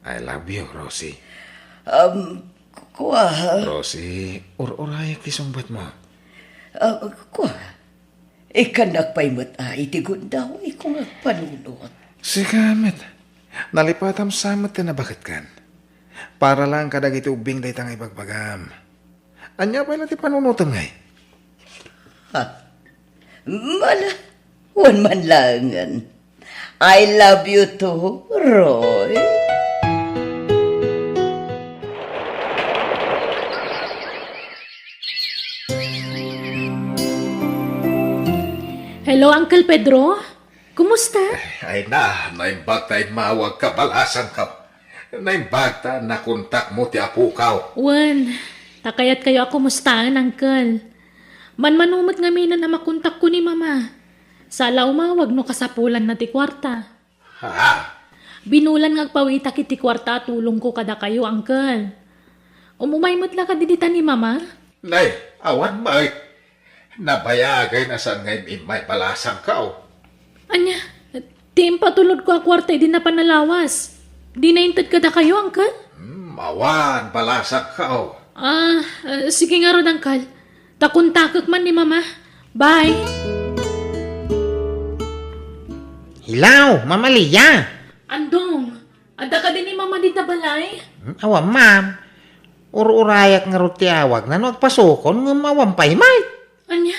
I love you, Rosie. Um, kua. Rosie, ur-urayak ti sungbatmo. Ah, kua. Ikkannak pay met a iti gundawayko nga agpanunot. Sika met. Nalipatam sa met ti nabaketkan. Para lang kadagiti ubbing dayta nga ibagbagam. Ania pay la ti panunotem ngay? Ha? Mala, wen man laengen. I love you too, Roy. Hello, Uncle Pedro? Kumusta? Ay na, naimbag ta immawagka, balasangko. Naimbag ta nakontakmo ti apokaw. Wen, ta kayatkayo a kumustaen, Uncle. Manmano met ngaminen a makontakko ni Mama. Saan la umawag no kasapulanna ti kuarta. Ha? Binulan nga agpawitak iti kuarta a tulongko kadakayo, Uncle. Umumay met la kadi dita ni Mama? Nay, awan met. Nabayagen a saan nga im-immay, balasangko. Ania, ti impatulodko a kuarta idi napan a lawas, dina inted kadakayo, Uncle? Hmm, awan, balasangko. Ah, ah, sige ngarud, Uncle. Ta kontakek man ni Mama. Bye. Hello, Mama Lia. Andong, adda kadi ni Mama dita balay? Hmm, awan, ma'am. Ur-urayak ngarud ti awagna no agpasukon, ngem awan pay met. Ania?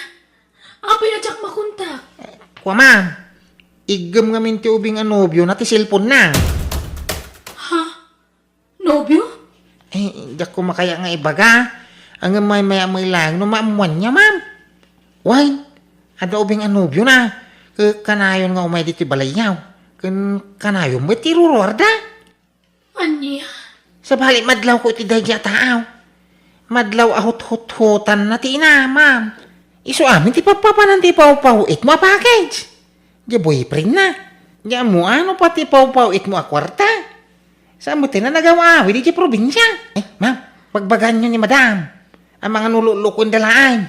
Apay a diak makontak? Kua, ma'am. Iggem ngamin ti ubing a nobiona ti cellphone-na. Ha? Nobio? Eh, diak koma kaya nga ibaga. Ngem maymay-am met laeng no maammoanyo, ma'am. Wen, adda ubing a nobiona. Ke-, kanayon nga umay ditoy balayyo. Ken kanayon met ti iruruarda. Ania? Sabali, madlawko iti daydi a tao. Madlaw a huthuthutanna ti ina, ma'am. Isu amin ti pappapanan ti pawpawitmo a package. Diay boyfriend-na. Diay ammoan no pay ti pawpawitmo a kuarta. Saan met ti nagaw-awid idiay probinsia. Eh, ma'am, bagbagaanyo ni madam. Amangan no luklukuenda laeng.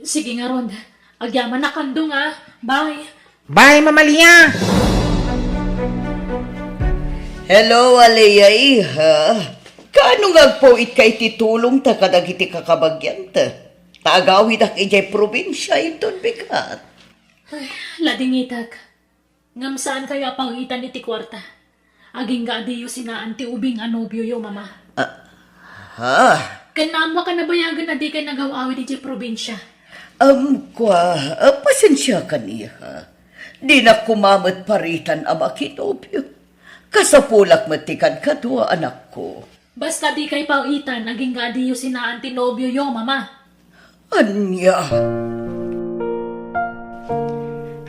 Sige ngarud. Agyamanak, Andong, a. Bye. Bye, Mama Lia! Hello, Alia, iha. Kaano nga agpawitka iti tulongta kadagiti kakabagianta? Ta agawidak idiay probinsia inton bigat. Ay, ladingitak. Ngem saankayo a pawitan iti kuarta. Agingga a diyo sinaan ti ubing a nobioyo, Mama. Ah, ha? Ken naammoak a nabayagen a dikay nagaw-awid idiay probinsia. Am, kua, ah, pasensiakan, iha. Dinak koma met paritan a makinobio. Kasapulak met ti kadkadua, anakko. Basta dikay pawitan, agingga a diyo sinaan ti nobioyo, Mama. Ania?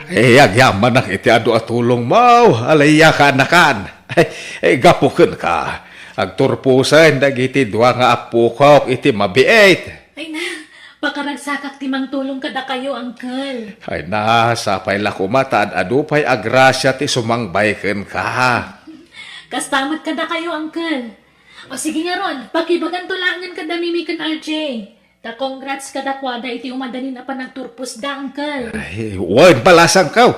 Eh, agyamanak iti adu a tulongmo, Alia, kaanakan. Eh, gapu kenka, agturposen dagiti dua nga appokok iti mabiit. Ay na, pakaragsakak ti mangtulong kadakayo, Uncle. Ay na, sapay la koma ta ad-adu pay a grasia ti sumangbay kenka. Kasta met kadakayo, Uncle. O sige ngarud, pakibaganto laengen kada Mimi ken R J. Ta congrats kadakuada iti umadanin a panagturposda, Uncle. Ay, wen, balasangko.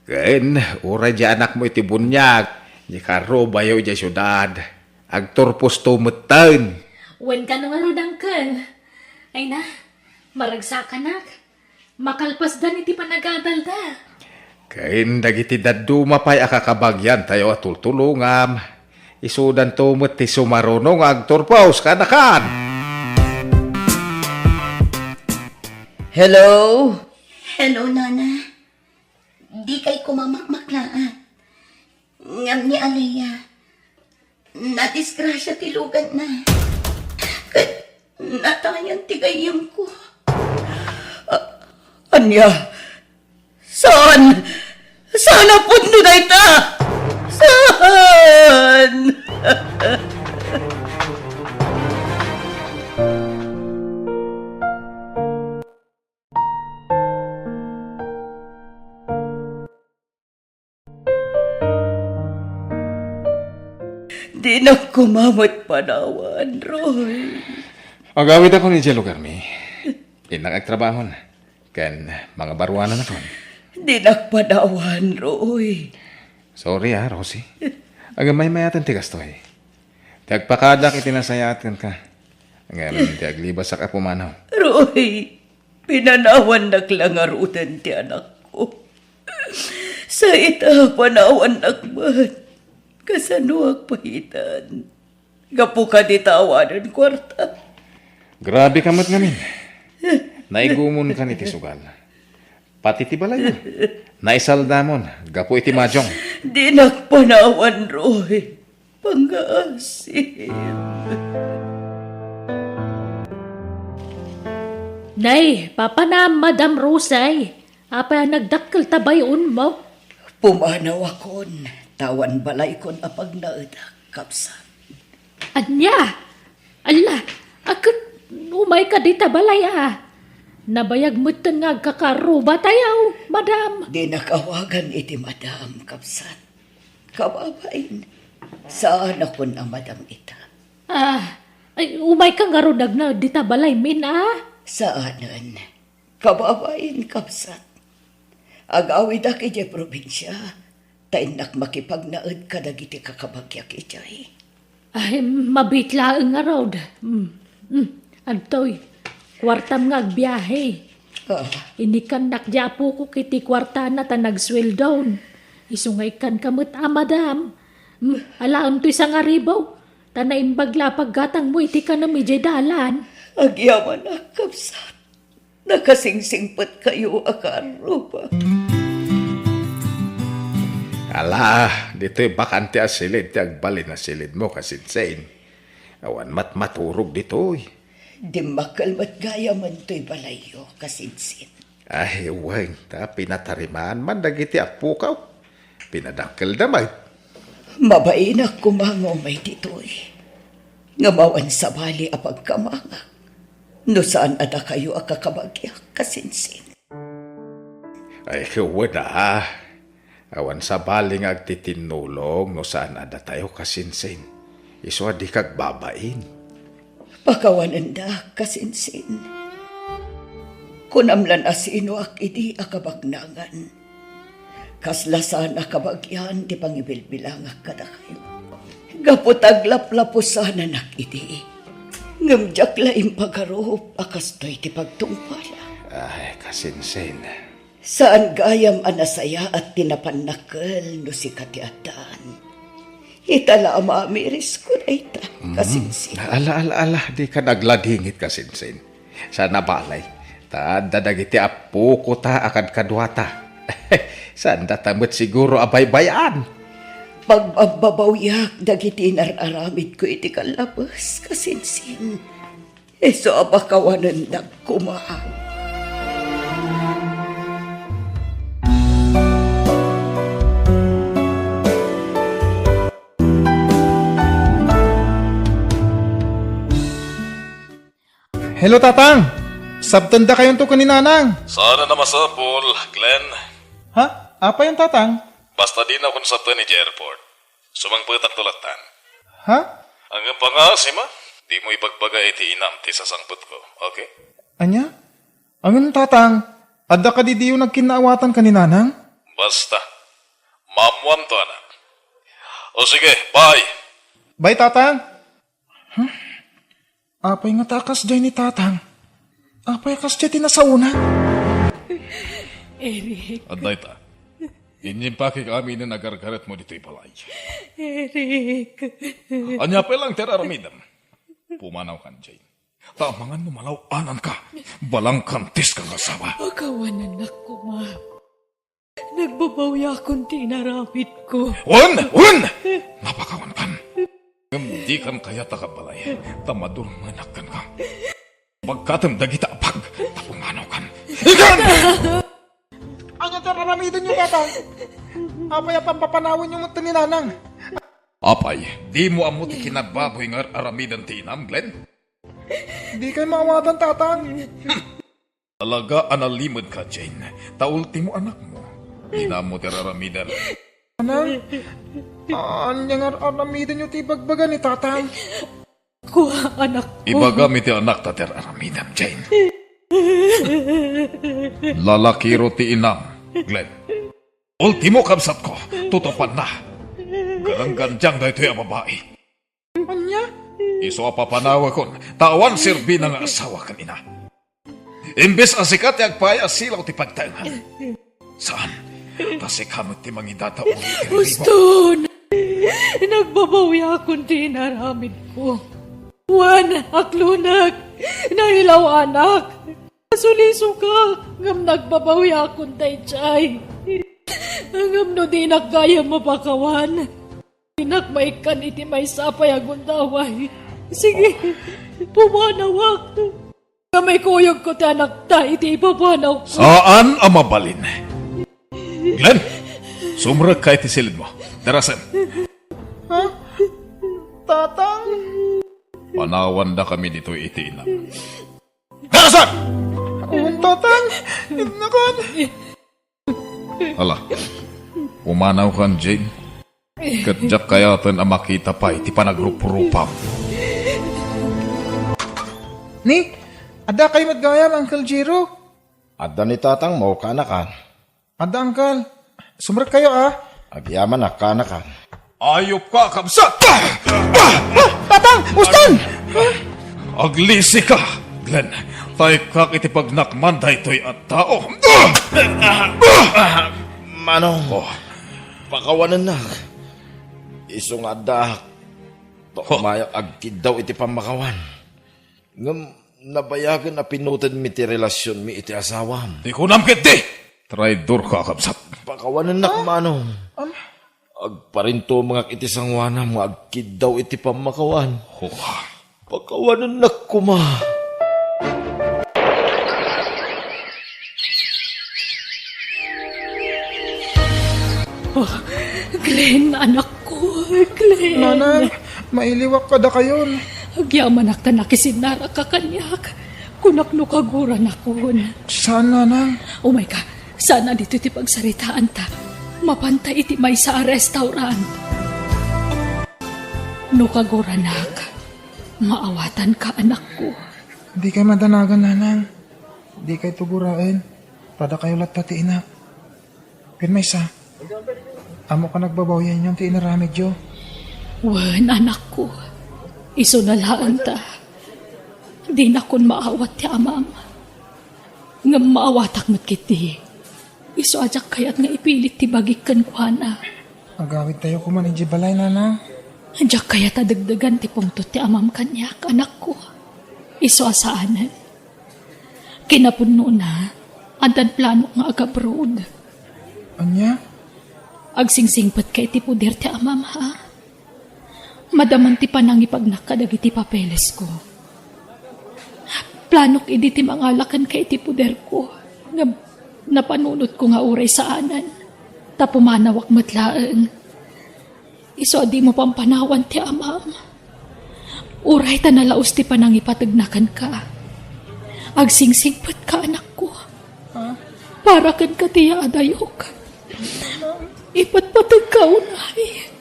Ken, uray di anakmo iti buniag, ni karubayo idiay siudad, agturposto metten. Wen, kano ngarud, Uncle? Ay na, maragsakanak. Makalpasdan iti panagadalda. Ken dagiti dadduma pay a kakabagiantayo a tultulongam, isudanto met ti sumaruno nga agturpos kanakan. Hello? Hello, Nana. Dikay koma makmaklaat. Ngem ni Alea, nadisgrasia ti luganna. Ket natayan ti gayyemko. A-, ania? Saan? Saan a pudno dayta? Saan? Dinak koma met panawan, Roy. Agawidakon idiay lugarmi. Innak agtrabahon. Ken mangabaruananakon. Dinak panawan, Roy. Sorry, ah, Rosie. Agmaymayaten ti kastoy. Ti agpakadak iti nasayaat kenka. Ngem ti aglibasak a pumanaw. Roy, pinanawannak la ngaruden ti anakko. Sa ita, panawannak met. Kasanoak pay itan? Gapu kadi ta awanen kuarta. Grabe ka met ngamin. Naigumonkan iti sugal. Pati ti balaymo. Naisaldamon gapu iti majong. Dinak panawan, Roy. Pangngaasim. Nay, papanam, Madam Rosay. Apay a nagdakkel ta bay-onmo? Pumanawakon, ta awan balaykon a pagnaedak, kabsat. Ania? Alla, a ket umayka dita balay a. Nabayag metten nga agkakaarrubatayo, madam. Dinak awagan iti madam, kabsat. Kababain, saanakon a madam ita. Ah, ay, umayka ngarud agnaed dita balaymin a? Saanen. Kababain, kabsat. Agawidak idiay probinsia, ta innak makipagnaed kadagiti kakabagiak idiay. Ay, mabiit laeng ngarud. Mm, mm, adtoy, kuartam nga agbiahe. Ah. Inikannak di apokok iti kuartana ta nagsueldon. Isu nga ikkanka met a, madam. Mm, alaem toy sangaribu, ta naimbag la a paggatangmo iti kanem idiay dalan. Agyamanak, kabsat. Nakasingsingpetkayo a kaarruba. Ala, ditoy bakante a silid ti agbalin a silidmo, kasinsin. Awan matmaturog ditoy. Dimmakkel met gayamen toy balayyo, kasinsin. Ay, wen, ta pinatarimaan man dagiti appokaw. Pinadakkelda met. Mabainak koma nga umay ditoy. Ngem awan sabali a pagkamangak no saan a dakayo a kakabagiak, kasinsin. Ay, wen a. Awan sabali nga agtitinnulong no saan a datayo, kasinsin. Isu a dika agbabain. Pakawanendak, kasinsin. Kunam lan a sinoak idi a kabagnangan. Kasla saan a kabagian ti pangibilbilangak kadakayo. Gapu ta aglaplapusananak idi, ngem diak la impagarup a kastoy ti pagtungpalak. Ay, kasinsin. Saan gayam a nasayaat ti napannakkel no sika ti addaan. Ita la a maamirisko dayta, mm, kasinsin. Ala, ala, ala, dika nagladingit, kasinsin. Saan a balay, ta adda dagiti appokota a kadkaduata. Saandata met siguro a baybay-an. Pagbabbabawiak dagiti inar-aramidko iti kallabes, kasinsin. Isu a pakawanendak koma. Hello, Tatang! Sabtendakayonto ken ni Nanang. Saan a masapul, Glenn. Ha? Apayon, Tatang? Basta dinakon sabten idiay airport. Sumangpetakto lattan. Ha? Ngem pangngaasim a, dimo ibagbaga iti inam ti sasangpetko, okay? Ania? Ngem, Tatang, adda kadi diyo nagkinnaawatan ken ni Nanang? Basta, maammoamto, anak. O sige, bye! Bye, Tatang! Huh? Apay ngata a kasdiay ni Tatang? Apay a kasdiay ti nasaona? Eric. Adda ita. Inyimpakek aminen a gargaretmo ditoy balay. Eric. Ania pay laeng ti ar-aramidem? Pumanawkan, Jane. Ta amangan no malaw-ananka, balangkantiska nga asawa. Pakawanennak koma. Nagbabawiakon ti inaramidko. Wen! Wen! Napakawankan. Ngem dikan kayat a kabbalay, ta madurmenak kenka. Pagkatem dagita a bag, ta pumanawkan. Ikan! Ania ti ar-aramidenyo, Tatang? Apay a pampapanawenyo met ni Nanang? Apay, dimo ammo ti kinababoy nga ar-aramiden ti inam, Glenn? Dikay maawatan, Tatang. Talaga a nalimedka, Jane. Ta ultimo anakmo. Dina ammo ti ar-aramiden. Nanang, ania nga ar-aramidenyo ti ibagbaga ni Tatang? Kua, anakko. Ibagam iti anakta ti ar-aramidem, Jane. Lalakiro ti inam, Glenn. Ultimo, kabsatko, tutupanna. Garanggandiang daytoy a babai. Ania? Isu a papanawekon, ta awan serbina nga asawa ken ina. Imbes a sika ti agpaysilaw ti pagtaengan. Saan? Ta sika met ti mangidadauli iti ribibak. Uston! Nagbabawiakon ti inaramidko. Wen, aklonek, nailaw-anak. Nasulisokak, ngem nagbabawiakon daydiay. Ngem no dinak gayam mapakawan, dinak maikkan iti maysa a pay a gundaway. Sige, pumanawak. Ngem ikuyogko ti anakta iti ipapanawko. Saan a mabalin. Glenn, sumrekka iti silidmo. Darasen. Ha? Tatang? Panawandakami ditoy iti inam. Darasen! Wen, Tatang. Innakan. Ala, pumanawkan, Jane. Ket diak kayaten a makita pay ti panagruprupam. Ni, adda kayo met gayam, Uncle Jiro? Adda ni Tatangmo, kaanakan. Adda, Uncle. Sumrekkayo, a. Agyamanak, kaanakan. Ayupka, kabsat! Ah, Tatang! Uston! Aglisika, Glenn. Ta ikkak iti pagnakman daytoy a tao. Manong, oh, pakawanennak. Isu nga addaak. Huh. Mayak agkiddaw iti pammakawan. Ngem nabayagen a pinutenmi ti relasionmi iti asawam. Ti kunam ketdi, traidorka, kabsat. Pakawanennak, ah, Manong. Am- Agparintumengak iti sangoanam nga agkiddaw iti pammakawan. Oh. Pakawanennak koma. Oh, Glenn, anakko, Glenn. Nanang, mailiwak kadakayon. Agyamanak ta nakisinnaraka kaniak. Kunak no kaguranakon. Saan, Nanang? Umayka, saan a ditoy ti pagsaritaanta. Mapanta iti maysa a restaurant. No kaguranak, maawatanka, anakko. Dikay madanagan, Nanang. Dikay tuguraen. Padakayo latta ti inak. Ken maysa, ammoka nagbabawianyon ti inaramidyo. Wen, anakko. Isuna laeng ta dinakon maawat ti amam. Ngem maawatak met ketdi. Isu a diak kayat nga ipilit ti bagik kenkuana. Agawidtayo koman idiay balay, Nanang. Diak kayat a degdegan ti pungtot ti amam kaniak, anakko. Isu a saanen. Kinapudnona, addan planok nga agabroad. Ania? Agsingsingpetka iti poder ti amam, ha? Madamon ti panangipagnak kadagiti papelesko. Planok idi ti mangala kenka iti poderko, ngem napanunotko nga uray saanen, ta pumanawak met laeng. Isu a dimo pampanawan ti amam. Uray ta nalaus ti panangipategna kenka. Agsingsingpetka, anakko. Ha? Para kenka ti yaadayok. Ipatpategka unay.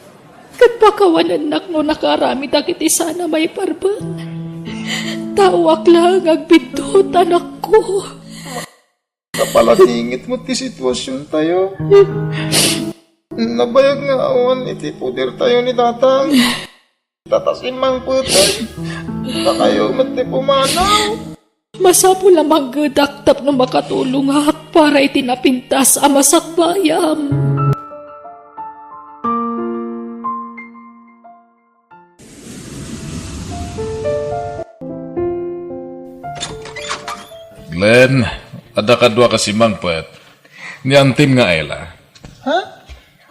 Ket pakawanennak no nakaaramidak iti saan a maiparbeng. Awan laeng agbiddut, anakko. Napalaningit met ti situasiontayo. Nabayag nga awan iti podertayo ni Tatang. Tata, simmangpeten. Dakayo met ti pumanaw. Masapul a manggedak tapno makatulongak para iti napintas a masakbayam. Glenn, adda kadua ka simmangpet. Ni antim nga Ella. Ha?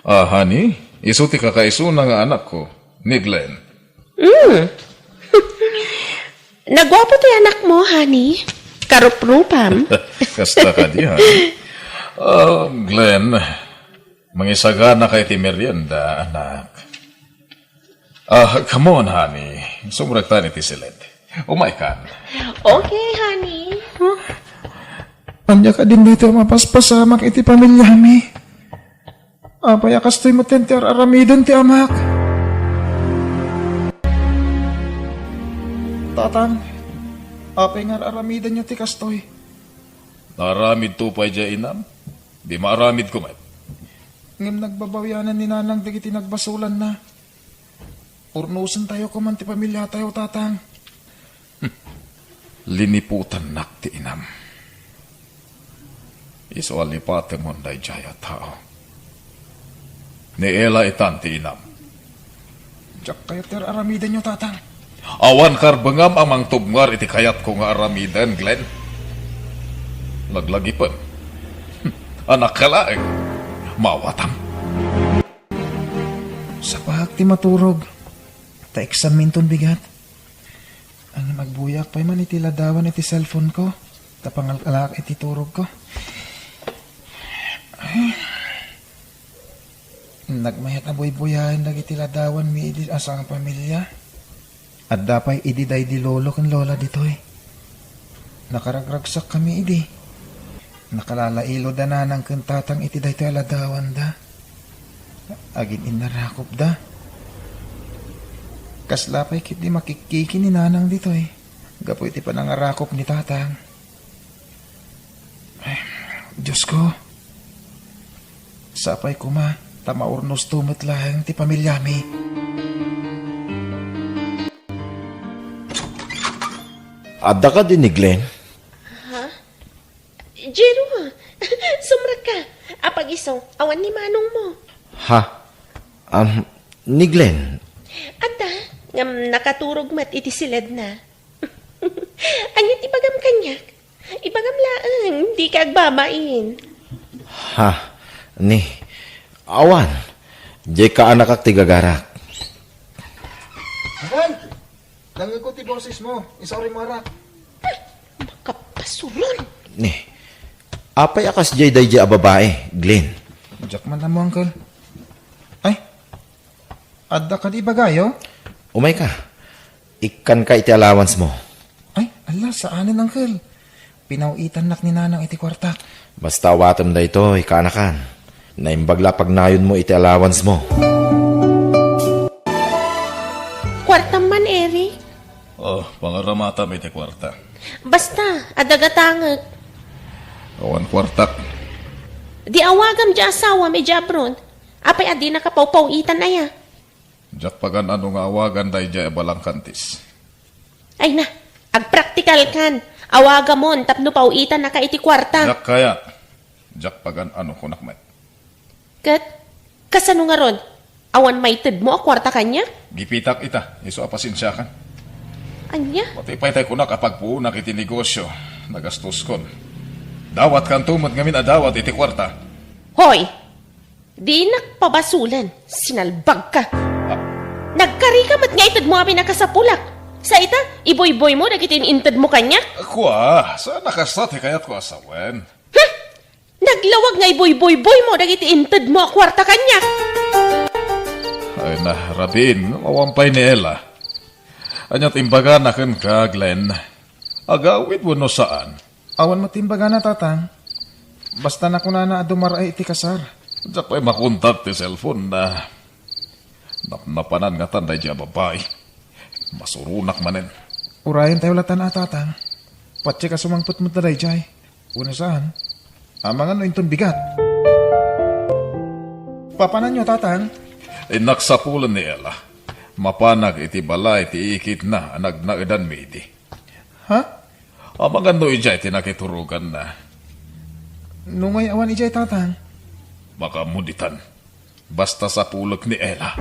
Ah, honey, isu ti kakaisuna nga anakko, ni Glenn. Mm. Naguapo ti anakmo, honey. Karuprupam. Kasta kadi, honey. Ah, Glenn, mangisagana ka iti merienda, anak. Ah, come on, honey. Sumrektan iti siled. Umaykan. Okay, honey. Ania kadin daytoy a mapaspasamak iti pamiliami? Apay a kastoy met ti ar-aramiden ti amak? Tatang, apay nga ar-aramidenyo ti kastoy? Naaramidto pay diay inam. Di maaramidko met. Ngem nagbabawianan ni Nanang dagiti nagbasolanna. Urnosentayo koman ti pamiliatayo, Tatang. Liniputannak ti inam. Isu a lipatemon daydiay a tao. Ni Ella itan ti inam. Diak kayat ti ar-aramidenyo, Tatang. Awan karbengam a mangtubngar iti kayatko nga aramiden, Glenn. Laglagipem. Anakka laeng. Maawatam. Sapaak ti maturog. Ta exam minton bigat. Ngem agbuyaak pay man iti ladawan iti cellphone ko. Ta pangalkalaak iti turogko. Nagmayat a buybuyaen dagiti ladawanmi idi a sangpamilia. Adda pay idi daydi lolo ken lola ditoy. Nakaragragsakkami idi. Nakalalailo da Nanang ken Tatang iti daytoy a ladawanda. Agin-innarakopda. Kasla pay ketdi makikkiki ni Nanang ditoy gapu iti panangarakop ni Tatang. Diosko, sapay koma ta maurnosto met laeng ti pamiliami. Adda kadi ni Glenn? Ha? Jero, sumrekka. Apag-isu, awan ni manongmo. Ha? Um, ni Glenn? Adda, ngem nakaturog met iti siledna. Ania ti ibagam kaniak? Ibagam laeng, dika agbabain. Ha? Ni, awan. Diay kaanakak ti gagarak. Ay! Nangngegko ti bosesmo. Isaurimo, ara. Makapasuron. Ni, apay a kasdiay daydiay a babai, Glenn? Diak man ammo, uncle. Ay, adda kadi ibagayo? Umayka. Ikkanka iti allowancemo. Ay, ala, saanen, uncle. Pinaw-itannak ni Nanang iti kuartak. Basta awatem daytoy, kaanakan. Naimbag la pagnayonmo iti allowancemo. Kuartam man, Eric. Oh, pangaramatam iti kuarta. Basta, adda gatangek. Awan kuartak. Di awagam diay asawam idiay abroad. Apay a dinaka pawpaw-itan aya? Diak pagan-ano nga awagan daydiay a balangkantis. Ay na, agpraktikalkan. Awagamon tapno paw-itannaka iti kuarta. Diak kayat. Diak pagan-ano, kunak met. Ket, kasano ngarud? Awan maitedmo a kuarta kaniak? Gipitak ita, isu a pasensiakan. Ania? Pati pay tay kunak a pagpuonak iti negosio, nagastoskon. Dawatkanto met ngamin a dawat iti kuarta. Hoy! Dinak pabasolen, sinalbagka. Ah. Nagkarika met nga itedmo a pinakasapulak. Sa ita, ibuyboymo dagiti intedmo kaniak? Kua, saan a kasta ti kayatko a sawen. Hmm! Naglawag nga ibuyboyboymo dagiti intedmo a kuarta kaniak. Ay na, rabiin, awan pay ni Ella. Ania ti imbagana kenka, Glenn? Agawid wenno saan? Awan met ti imbagana, Tatang. Basta nakunana a dumar-ay iti kasar. Diak pay makontak ti cellphone na. Napnapanan ngatan daydiay a babai. Masuronak manen. Urayentayo latan a, Tatang. Patse ka sumangpet met daydiay. Wenno saan? Amangan no inton bigat. Papananyo, Tatang? Innak sapulen ni Ella. Mapanak iti balay ti ikitna a nagnaedanmi idi. Ha? Amangan no idiay ti nakituroganna. Nungay awan idiay, Tatang? Makaammo ditan. Basta sapulek ni Ella.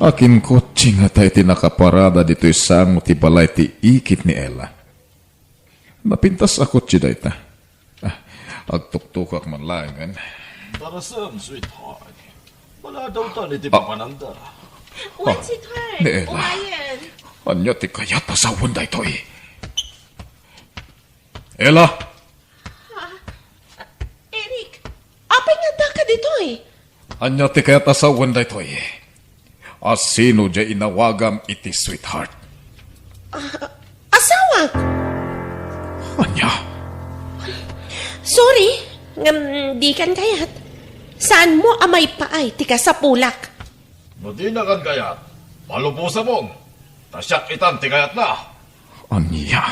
Akinkotse ngata iti nakaparada ditoy sango ti balay ti ikit ni Ella. Napintas a kotse dayta. Ah, agtuktukak man laengen. Tarasem, sweetheart. Maladawtan iti Ah. papananda. Wen, Ah, sweetheart. Ni Ella. Umayen. Ania ti kayat a sawen daytoy? Ella! Ah, Eric, apay nga addaka ditoy? Ania ti kayat a sawen daytoy? A sino diay inawagam iti sweetheart? Ah, asawak. Ania? Sorry, ngem dikan kayat. Saanmo a maipaay ti kasapulak? No dinakan kayat, palubosamon. Ta siak itan ti kayatna. Ania?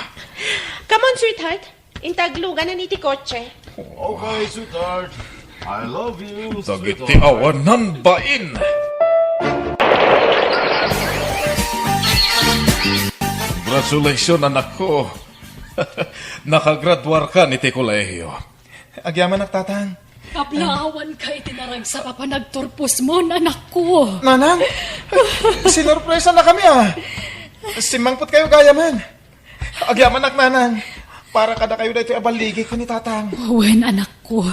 Come on, sweetheart. Intagluganan iti kotse. Okay, sweetheart. I love you, Dagiti sweetheart. Awanan bain. Congratulations, anakko. Nakagraduarkan iti kolehiyo. Agyamanak, Tatang. Kablaawanka iti naragsak a panagturposmon, anakko. Nanang, sinorpresanakami, a. Simmangpetkayo gayamen. Agyamanak, Nanang. Para kadakayo daytoy a balligiko ni Tatang. Wen, anakko.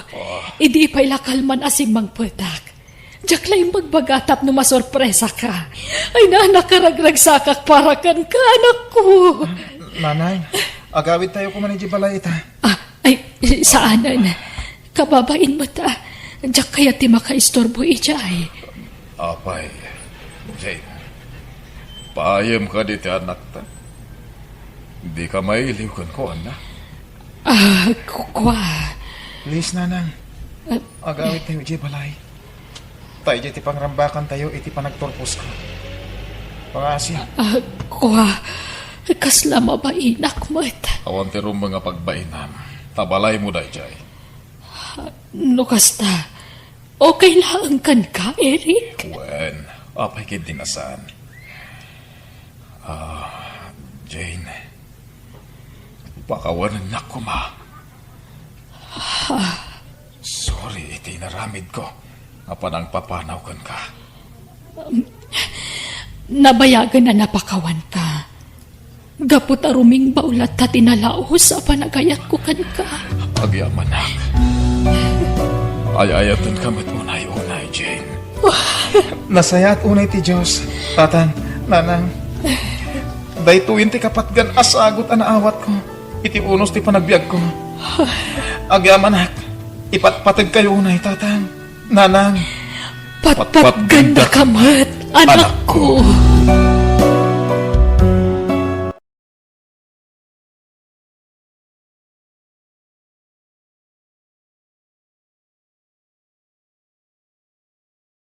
Idi pay la kalman a simmangpetak. Diak la imbagbaga tapno masorpresaka. Ay, na, nakaragragsakak para kenka, anakko. Nanang, agawidtayo koma idiay balay ita. Ah, ay, saanen. Kababain met, a. Diak kayat ti makaistorbo idiay. Apay, Jane, paayem kadi ti anakta? Dika mailiw kenkuana? Ah, ku-, kua. Please, Nanang. Ah. Agawidtayo idiay balay. Ta idiay ti pangrambakantayo iti panagturposko. Pangaasi. Ah, kua, kasla mabainak met. Awan ti rumbeng a pagbainam. Ta balaymo daydiay. No kasta, okay laeng kenka, Eric? Wen, apay ketdi a saan? Ah, Jane, pakawanennak koma. Sorry iti inaramidko a panangpapanaw kenka. Nabayagen a napakawanka. Gapu ta rumingbaw latta ti nalaus a panagayatko kenka. Agyamanak. Ay-ayatenka met unay-unay, Jane. Nasayaat unay ti Dios, Tatang, Nanang. Daytoyen ti kapatgan a sagut a naawatko iti unos ti panagbiagko. Agyamanak, ipatpategkayo unay, Tatang, Nanang. Patpatgandaka met, anakko.